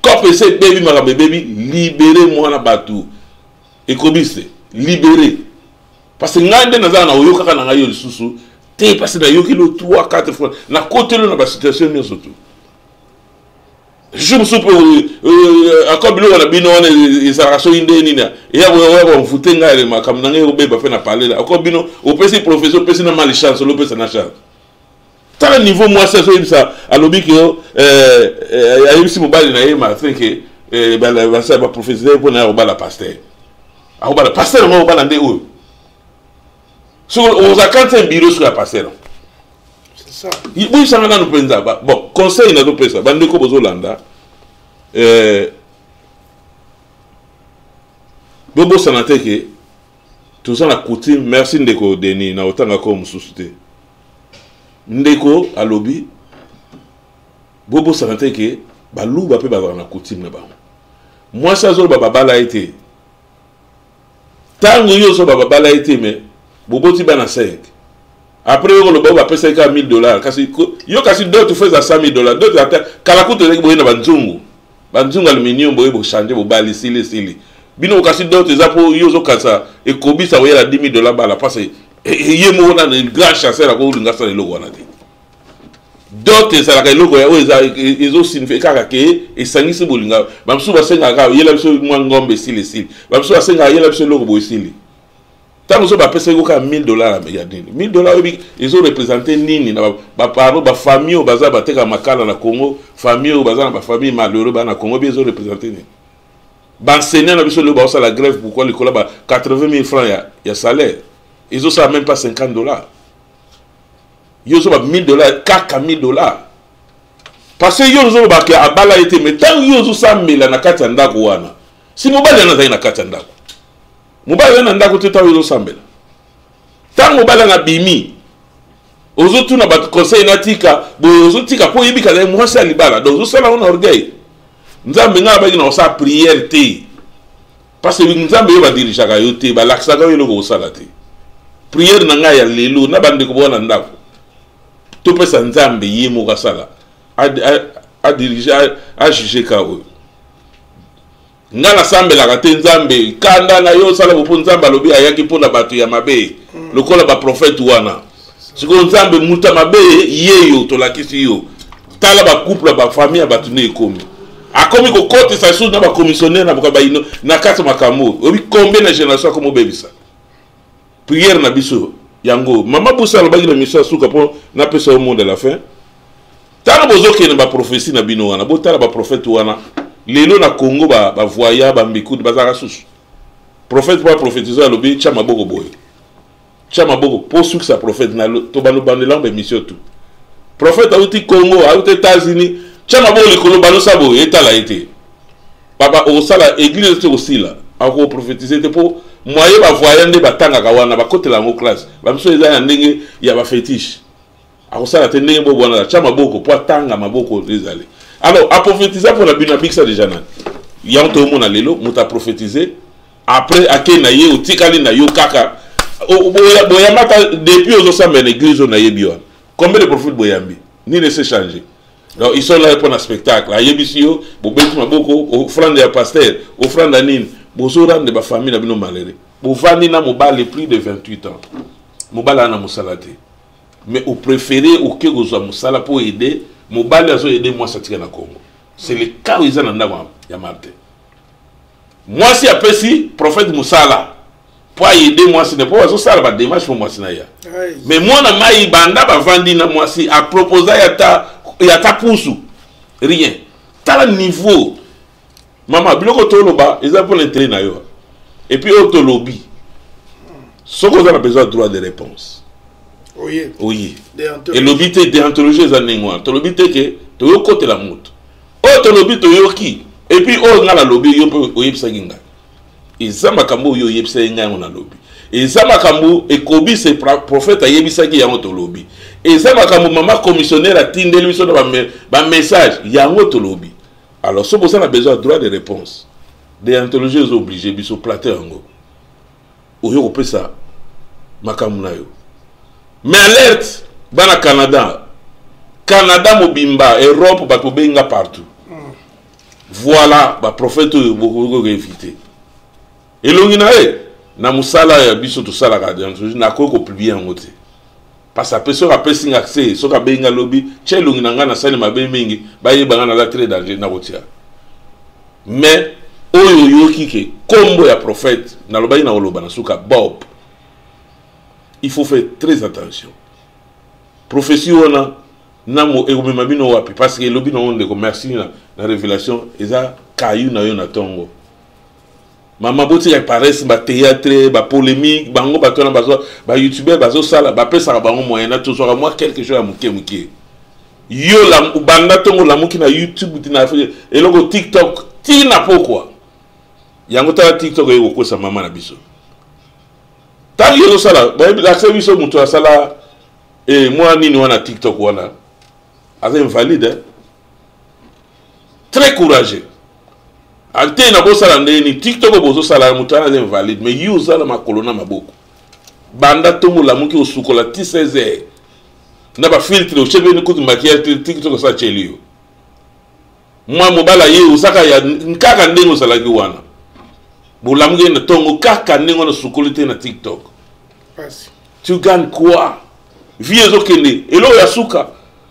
cope ese ebebi, makambo ebebi. Libere mwana bato, ekobisi te, libere, parce que ngai nde naza na oyo kaka na ngai yo lisusu te, parce que nayoki lo 3 4 fois, nakoteli na basituation nyonso tu. Jour mosusu mpe ako biloko na bino wana ezalaka soki nde nini, eya komfute ngai, makambo na ngai ekobeba mpe na palela. Ako bino opesi professeur, opesi na malchance, olopesa na chance. Tala niveau mwasi azoyebisa, alobi ke ayebisi mobali na ye Martin ke baprophétise mpo na ye akobala pasteur, akobala pasteur yango, akobala nde oyo. Soki oza 45 bureau soki ya pasteur, boyisanga nanu mpenza. Bon, conseil nazopesa bandeko bozolanda, bobosana te ke toza na coutume. Merci ndeko Denis, na otangaka mosusu te. Ndeko alobi bobosana te ke baluba mpe bazala na coutume na bango. Mwasi azoloba babala ye te. Ntango yo ozoba babala ye te, mais boboti bana 5. Après yo koloba oyo bapesaki kaka 1000 dollars, kasi yo kasi dot faut eza 100 000 dollars. Dot ata kala kutu ezalaki boye na banzungu, banzungu aluminium boye, bochange, bobali, esili, esili bino. Kasi dot eza mpo yo ozokanisa ekobisa koyela 10 000 dollars bala, parce ye moko na grand chasseur akolinga asala eloko wana te. Dot ezalaka eloko oyo ezosignifie kaka ke esangisi bolinga. Bamosusu basengaka yela biso mwa ngombe, esili, esili. Bamosusu basengaka yela biso eloko boye, esili. Ntango ozo bapesaki kaka 1000 dollars ya nini? 1000 dollars oyebi ezoreprésente nini na baparo, bafamille oyo baza bateka makala na Congo, famille oyo baza na bafamille malheureux baa na Congo? Bi ezoreprésente nini? Baenseignant na biso lelo baosala grève pourquoi? Likolo ba 80 000 francs ya salaire ezosala même pas 50 dollars. Yo ozoba 1000 dollars, kaka 1000 dollars, parce que yo ozolobaka abala ye te. Mais ntango yo ozosambela na kati ya ndako wana, si mobali wana azali na kati ya ndako, mobali aza na ndako te. Ntango ozosambela, ntango mobali wana abimi, ozotuna bato conseil, natika boye, ozotika mpo oyebi kazali mwasi ya libala. Donc ozosala ngo na orgueil. Nzambe, ngai nabaki na kosala prière te, parce que Nzambe yo badirigeaka yo te, balakisaka yo eloko kosala te. Prière na ngai ya lelo na bandeko bowana ndako, topesa Nzambe ye moko asala, adirige, ajuge ka oyo. Nga nasambelaka te Nzambe kanda na yo osala bo, mpo Nzambe alobi ayaki mpona bato ya mabe lokola baprofete wana. Sikoyo Nzambe moto ya mabe ye yo tolakisi yo. Tala bacouple, bafamille ya bato nde ekomi, akomi kokotisa lisusu na bacommissionnaire na baino na kati ya makambo oyo. Oyebi combien na génération akomi obebisa? Prière na biso yango mama Busa alobaki na mission ya suka mpo napesa yo mot de la fin. Ntango bozokende baprophétie na bino wana, botala baprophète wana lelo na Congo, bavoya bambikuti bazalaka susu prophète mpo aprophétise, alobi tya maboko boye, tya maboko mpo sukisa prophète na to balobandelango baémission tout. Prophète auti Congo, auti États-Unis, tya maboko likolo, balosa boye, etala ye te. Papa okosala église te, kosila akoprophétise te, mpo moye bavoya nde batangaka wana, bakotela yango classe. Bamiso eza ya ndenge ya bafétiche, akosala te ndenge bobo wana atya maboko mpo atanga maboko ezali. Alors aprophétise mpo na bino, abikisa déjà nani? Yango toomona lelo moto aprophétise, après ake na ye, otikali na yo kaka. Boyambaka depuis ozosamba na église oyo nayebi wana, combien de prophètes boyambi? Nini ese changer? Donc ils sont là pour un spectacle. Ayebisi yo, bobeti maboko, offrande ya pasteur, offrande ya nini. Bozorendre bafamille na bino malheureux. Bovandi na mobali plus de 28 ans, mobali aza na mosala te, mais opréféré oke kozwa mosala mpo aider mobali. Azoaider mwasi atika na Congo. C'est le cas oyo eza na ndako ya Martin. Mwasi apesi prophète mosala mpo aaider mwasi ne, mpo azosala badémarche mpo mwasi na ya. Mais mwana mai, banda bavandi na mwasi, aproposa ya ta pusu, rien. Tala niveau. Mama, biloko toloba eza mpo na intérêt na yo. Et puis oyo tolobi, soki oza na besoin ya droit de réponse, oye. Oye. Elobi te, déontologie eza ndenge wana. Tolobi te ke toyokotela moto. Oyo tolobi, toyoki. Et puis oyo ngai nalobi, yo mpe oyebisaki ngai. Eza makambo oyo oyebisaki ngai, yango nalobi. Eza makambo ekobi se prophète ayebisaki, yango tolobi. Eza makambo mama commissionnaire atindeli biso na bamessage, yango tolobi. Alors soki boza na besoin ya droit de réponse, déontologie eza oblige biso. Plateau yango oyo kopesa makambo na yo. Mais alerte, bana Canada, Canada mobimba, Europe, bato bobenga partout. Voilà baprophète oyo bokoki koéviter. Elongi na ye na mosala ya biso tosalaka, nakoki kopublier yango te, parce que soki apesi nga accès, soki abengi nga lobi, tia elongi na ngai, nasali mabe mingi, bayeba ngai naza très danger, nakotia. Mais oyo oyoki ke nkombo ya prophète nalobaki na koloba na suka Bob, il faut faire très attention. Prophétie wana namo ekomema bino wapi? Parce que elobi nango ndeko, merci na révélation. Eza kayu na yo na ntongo. Mama, botika paresse, bathéâtre, bapolémique. Bango bato wana bayoutubeur bazosala, bapesaka bango moyen na tozwaka mwa quelque chose ya moke moke. Yo banda ntongo olamuki na YouTube, na eloko TikTok, ntina pokwa yango. Tala TikTok oye kokosa mama na biso. Ntango yo ozosala, bayebisa biso moto asala mwa nini wana, TikTok wana, aza invalide, hein? Très courageux ate na bosala ndenge nini TikTok bozosala. Moto wana aza invalide, mais yo ozala makolo na maboko. Banda ntongo olamuki, osukola ti 16 heures, na bafiltre otyebeni, kutu maquillage TikTok osala tyeli yo. Mwa mobala ye ozaka ya kaka ndenge ozalaki wana. Bolamuki na ntongo kaka ndenge wana, osukoli te, na TikTok. Tu gagnes quoi? Vie ezokende. Eloko ya suka,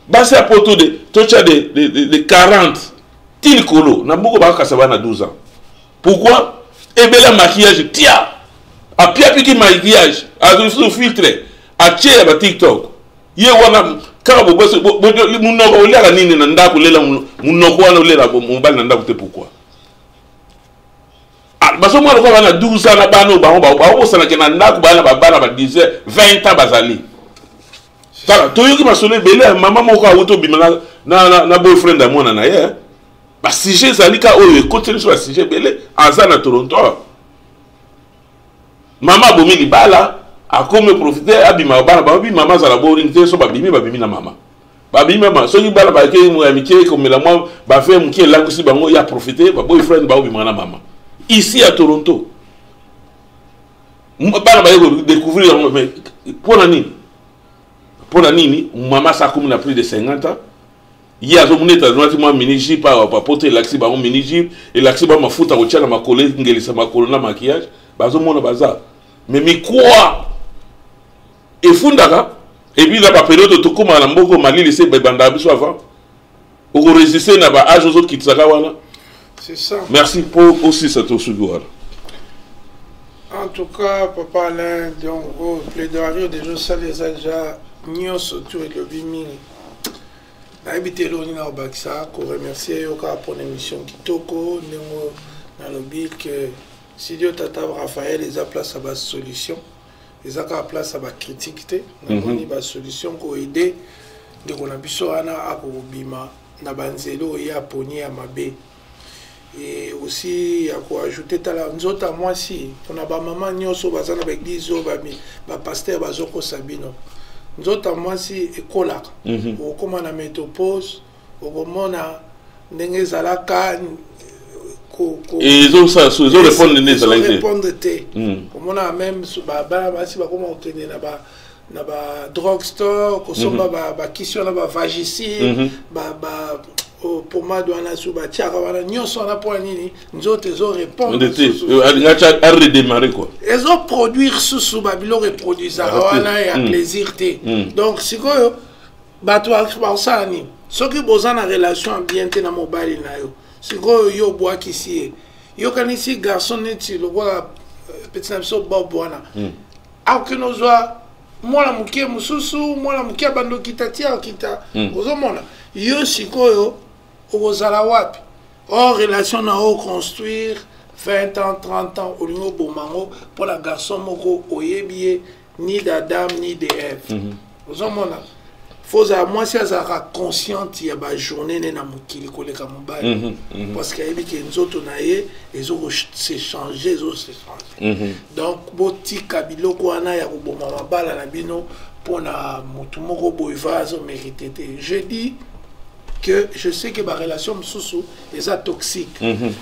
basi ya poto de totya de 40 ti likolo na mbuko, bakakasa bana 12 ans. Pourquoi? Ebele ya maquillage, tia apiapiki maquillage, azwi filtre, atie ya baTikTok. Ye wana kaka bobosi munoko. Oliaka nini na ndako? Olela munoko wana, olela mobali na ndako te. Pourquoi? Bazomona lokola bana 12 ans na bana oyo bango baobosanake na ndako, bana babana ba 10, 20 ans bazali. Tala, toyoki masolo ebele ya mama moko awuti obima na boyfriend ya mwana na ye. Basujet ezali ka oyo ekoteli biso, basujet ebele. Aza na Toronto, mama abomi libala, akomi profite abima. Bana babi mama azala boringi te. So babimi, babimi na mama, babimi mama. Soki bana bake ya mike komela mwa bafe moke, elangwisi bango, ya profite baboyfriend baobimaka na mama ici à Toronto. Bana baye kodécouvrir yango. Mais mpo na nini? Mpo na nini? Mama sa akomi na plus de 50 ans, ye azomona ete azwaki mwa mini jupe awa, papoto elakisi bango mini jupe, elakisi bango mafuta kotia na makolo, engelisa makolo na maquillage. Bazomona baza mais mikwa efundaka. Et puis na bapériode tokómaka na mboka malili, se ebandaka biso avant okorésister na baâge ozokitisaka wana. C'est ça. Merci mpo osisa, tosuki wana. En tout cas, papa Alain, donc oh, plaidoirie déjà osala eza déjà nyonso tu elobi mingi. Nayebi te eloko nini nakobakisa. Koremercier yo kaka mpona émission kitoko. Ndenge nalobi ke studio Tata Raphaël eza place ya basolution, eza kaka place ya bacritique te. Namoni basolution koaider ndeko na biso wana akokobima na banzela oyo ye aponi ya mabe. Et aussi ya koajouter, tala nzoto ya mwasi, mpona bamama nyonso baza na baéglise oyo bapasteur bazokosa bino. Nzoto ya mwasi ekolaka. Okokóma na ménopause, okomona ndenge ezalaka. Ezosala so ezorépondre nde ezalaki te. Répondre te. Omona même bana basi bakoma kokende na ba drug store kosomba bakisi wana, bavagicide, pomade wana, su batiaka wana nyonso wana. Mpona nini? Nzoto ezorépondre te, alingaki aredémarrer quoi. Ezoproduire susu babiloko eproduisaka wana ya plaisir te. Donc sikoyo bato bakosala nini soki boza na relation ya bien te na mobali na yo? Sikoyo yo obwakisi ye, yokanisi garçon neti lokola petit na biso Bob wana, akokende ozwa mwana moke mosusu, mwana moke abanda okita ti akita. Ozomona yo sikoyo okozala wapi? Or relation na yo construire 20 ans, 30 ans, olingi oboma yango mpona garçon moko oyebi ye ni d'Adam ni de Ève. Ozomona, fo ozala mwasi azalaka consciente ya bajournée ne na mokili koleka mobali, parce que ayebi ke nzoto na ye ezose changer, ezose changer. Donc botika biloko wana ya koboma mabala na bino mpona motu moko boye va azomérite te. Je dis que je sais que barelation mosusu eza toxique.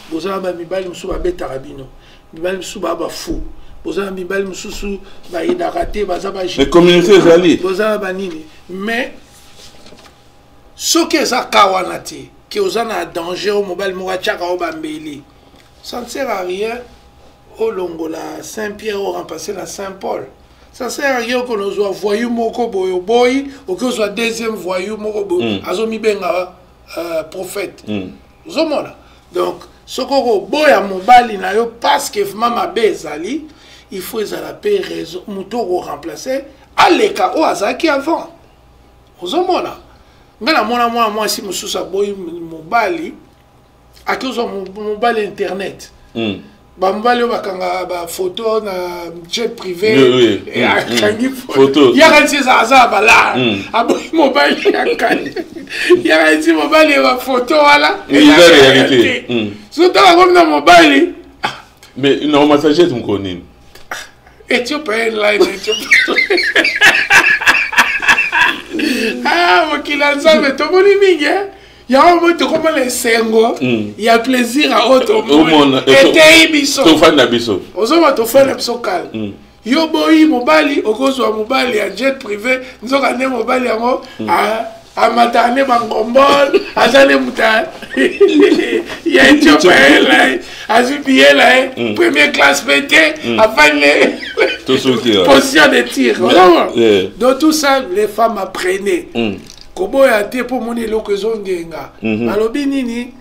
Boza na bamibali mosusu babetaka bino, mibali mosusu baa bafu, boza na mibali mosusu bayedaka te, baza communauté ezali. Boza na banini. Mais soki eza ka wana te ke oza na danger oyo mobali moko atiaka oyo bambeli, ça ne sert à rien olongola Saint Pierre oremplace na Saint Paul. Ça sert à rien okona ozwa voyou moko boye, oboyi, oki ozwa deuxième voyou moko boye, azomibenga prophète. Ozomona, donc soki okoboya mobali na yo parce que vraiment mabe ezali, il faut ezala mpe raison, moto okoremplace aleka oyo azalaki avant. Ozomona, ngai namona mwana mwasi mosusu aboyi mobali, aki ozwa mobali internet. Bamobali oyo bakanga bafoto na jet privé, akangi photo. Yaka nti eza aza na balare. Aboyi mobali, akangi yaka nti mobali ya bafoto wana. Eza réalité. So tala komi na mobali. Mais normalement jet mokolo nini? Ethiopia Airline, Ethiopia. Ah, mokili ya Nzambe, tomoni mingi, eh? Yango moi tokomona esengo ya plaisir ya oyo tomoni. Omona, eteyi biso. Tofandi na biso. Ozoma, tofandi na biso kala. Yo boyi mobali, okozwa mobali ya jet privé, nzoka nde mobali yango amataka nde bangombol, aza nde moto ya Ethiopia Airline, azwi billet na ye première classe mpe te, afandi ne Tosoki. Position de tir. Ozomona, donc tout ça, les femmes, apprenez koboya te mpo omoni eloko ezongenga. Balobi nini?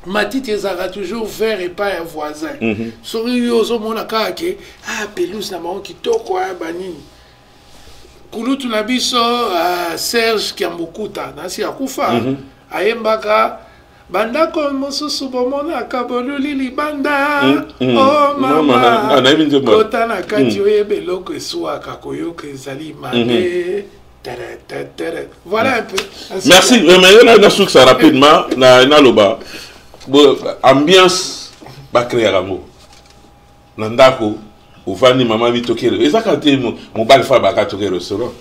Matiti ezalaka toujours vert epai ya voisin. Soki yo ozomona kaka ke ah, pelouse na bango kitoko, aya banini. Kulutu na biso Serge Kiambukuta, nasi akufa, ayembaka bandako mosusu bomonaka boluli libanda. O Mama, mama, ah, nayebi nzembo wana. Kota na kati, oyeba eloko eswaka koyoka ezali mabe. Tada, tada, tada. Voilà un peu. Merci. Mais yo nasukisa rapidement na naloba ambiance bacréaka yango na ndako. Ovandi, mama bi tokele, eza kaka te mobali fa baka toke restaurant,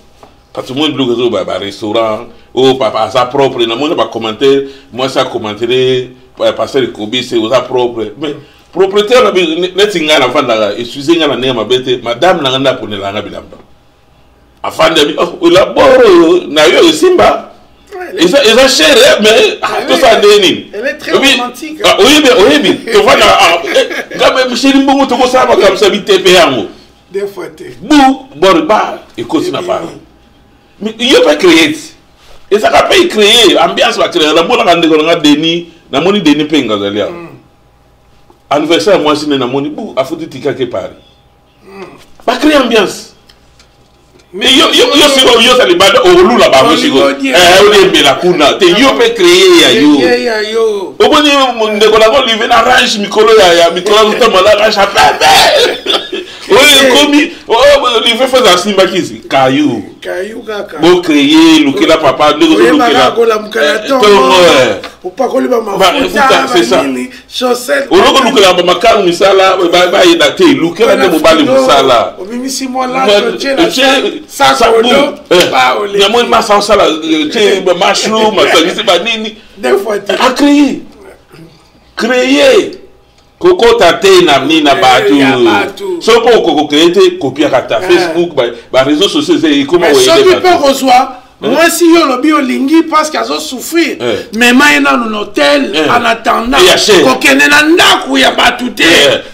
parce que omoni biloko ezoba barestaurant oyo papa aza propre. Namoni bacommentaire, mwasi acommentaire pasteur Ekobisi oza propre, mais propreté wana neti ngai navandaka, excuse ngai na ndenge mabe te, madame na ngai nde aponelanga nga bilamba. Afandi abi, oh, elaboro oyo na yo esimba, eza cher, eh, mais ah, tosala ndenge nini? Elle est très romantique. Ah, oyebi, oyebi, tovanda ngambe misheli mbongo, tokosala makambo sa bitepe yango. Des fois te. Bu bor ba ekoti na bana. Mais yo mpe créer ti ezaka mpe créer ambiance, bacréer. Namonaka ndeko na nga Denis, namoni Denis mpe ngazali awa, anniversaire ya mwasi ne, namoni bu afuti tikake Paris, bacréer ambiance. Mais yo sikoyo, yo osala libanda, olula bango sikoyo. Hollywoodien. Eh, oliembela kuna te, yo mpe créer ya yo. Ye ya yo. Omoni ndeko nango Olivier na range mikolo ya mikolo azotambola na range ya pembe oyo ekomi Olivier Feza asimbaki kayu. Kayu kaka. Bocréer, lukela papa ndenge oyebaka ozolukela kolamuka na ntongo, ntongo, eh. opakoli bamafuta, Mafuta, c'est ça. banini, chaussette. Oloko lukela bamakaru misala bayeda te, lukela nde mobali mosala. Obimisi mwa linge, otie na sakodo pa oleki. Namoni masa osala tie mushroom, asangisi banini. Des fois te. Acréer, créer. Kokota te na nini na bato. Soki mpo okokokeye te, kopiaka ta Facebook, baréseaux sociaux eza ekoma. Soki mpe kozwa mwasi yo olobi olingi parce que azosouffrir, mema ye nanu na hotel en attendant. Kokende na ndako ya bato te,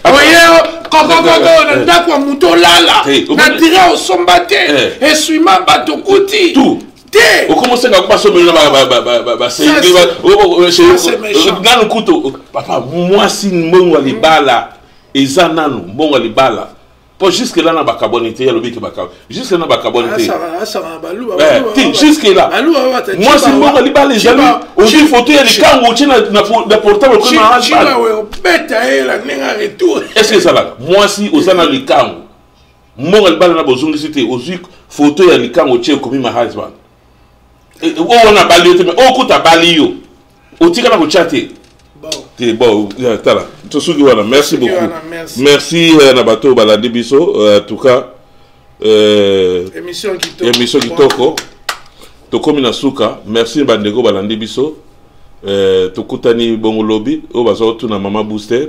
oye kokokoko na ndako ya moto, olala na dire osomba te, essuie-main bato kuti te. Okomosenga basomeli na basengi nanu kutu. Papa, mwasi, mbongo ya libala eza nanu mbongo ya libala, mpo jusque là na bakabwani te. Alobi ke jusque là na bakabwani te te. Jusque là mwasi, mbongo ya libala ezali. Ozwi foto ya likango, otie na portable. Est ce que ezalaka? Mwasi oza na likango, mbongo ya libala na bozongisi te, ozwi foto ya likango, otie, ekomi ma husband. Oyo wana abali yo te, mais oyo kuta abali yo, otikala kotya te te. Bon, tala, tosuki wana. Merci beaucoup, merci na bato oyo balandi biso. En tout cas, émission kitoko, tokomi na suka. Merci bandeko balandi biso. Tokutani bongo lobi. Oyo baza kotuna mama Booster,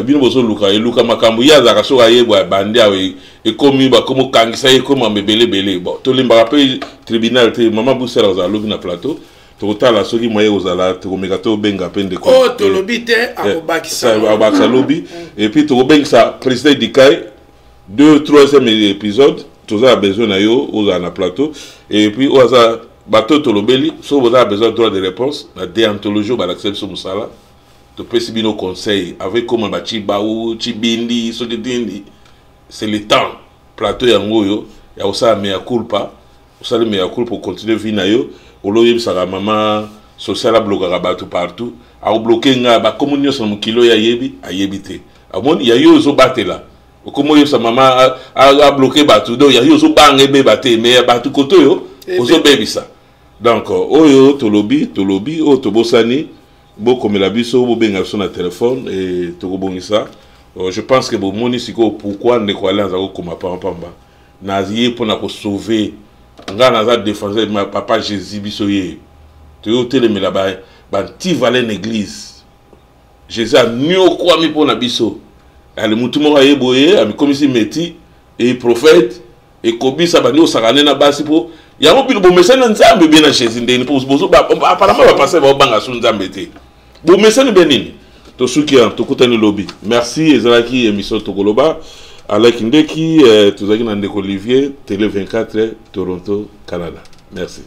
bino bozoluka eluka makambo ye azalaka. Soki ayebwa bandi awa, ekomi bakomi okangisa ye, ekomi mambo ebele ebele. Bon, tolembaka mpe tribunal te. Mama Booster azala lobi na plateau, tokotala soki moye kozala, tokomeka tobenga mpe ndeko. Oyo tolobi te, akobakisa. Akobakisa lobi. Et puis tokobengisa président Edikai, deux troisième épisode, toza na besoin na yo ozala na plateau. Et puis oyo aza bato oyo tolobeli, soki boza na besoin droit de réponse na déontologie oyo balakisa biso mosala, topesi bino conseil avec koma bacibau cibindi soki tindi. C'est le temps, plateau yango oyo ya kosala mea culpa. Osali mea culpa, ocontinue vie na yo. Oloyebisaka mama social ablokaka bato partout, akobloke nga bakomo nyonso na mokili oyo ayebi, ayebi te. Amoni ya yo ozobatela, okomi oyebisa mama abloke bato. Donc ya yo ozobanga ebeba te, mais ya bato kote oyo ozobebisa. Donc oyo tolobi, tolobi oyo tobosani, bokomela biso, bobenga biso na telefone e tokobongisa. Je pense que bomoni sikoyo pourquoi ndeko Ale aza kokoma pambapamba na ye mpona kosauve ngai. Naza défenseur ma papa Jésus. Biso ye toyo otelemela bantivaleur na église. Jésus aniokwami mpo na biso. Ale mutu moko aye boye, amikomisi meti e prophète, ekobisa bandi osaka nde na basi. Mpo yango bino bomesani na Nzambe be na Jésus ndeni? Mpo apparemment bapasteur baobanga su Nzambe te. Bomesani be nini? Tosuki ya, tokutani lobi. Merci. Ezalaki émission Tokoloba alaki ndeki. Tozalaki na ndeko Olivier, Télé 24, Toronto, Canada. Merci.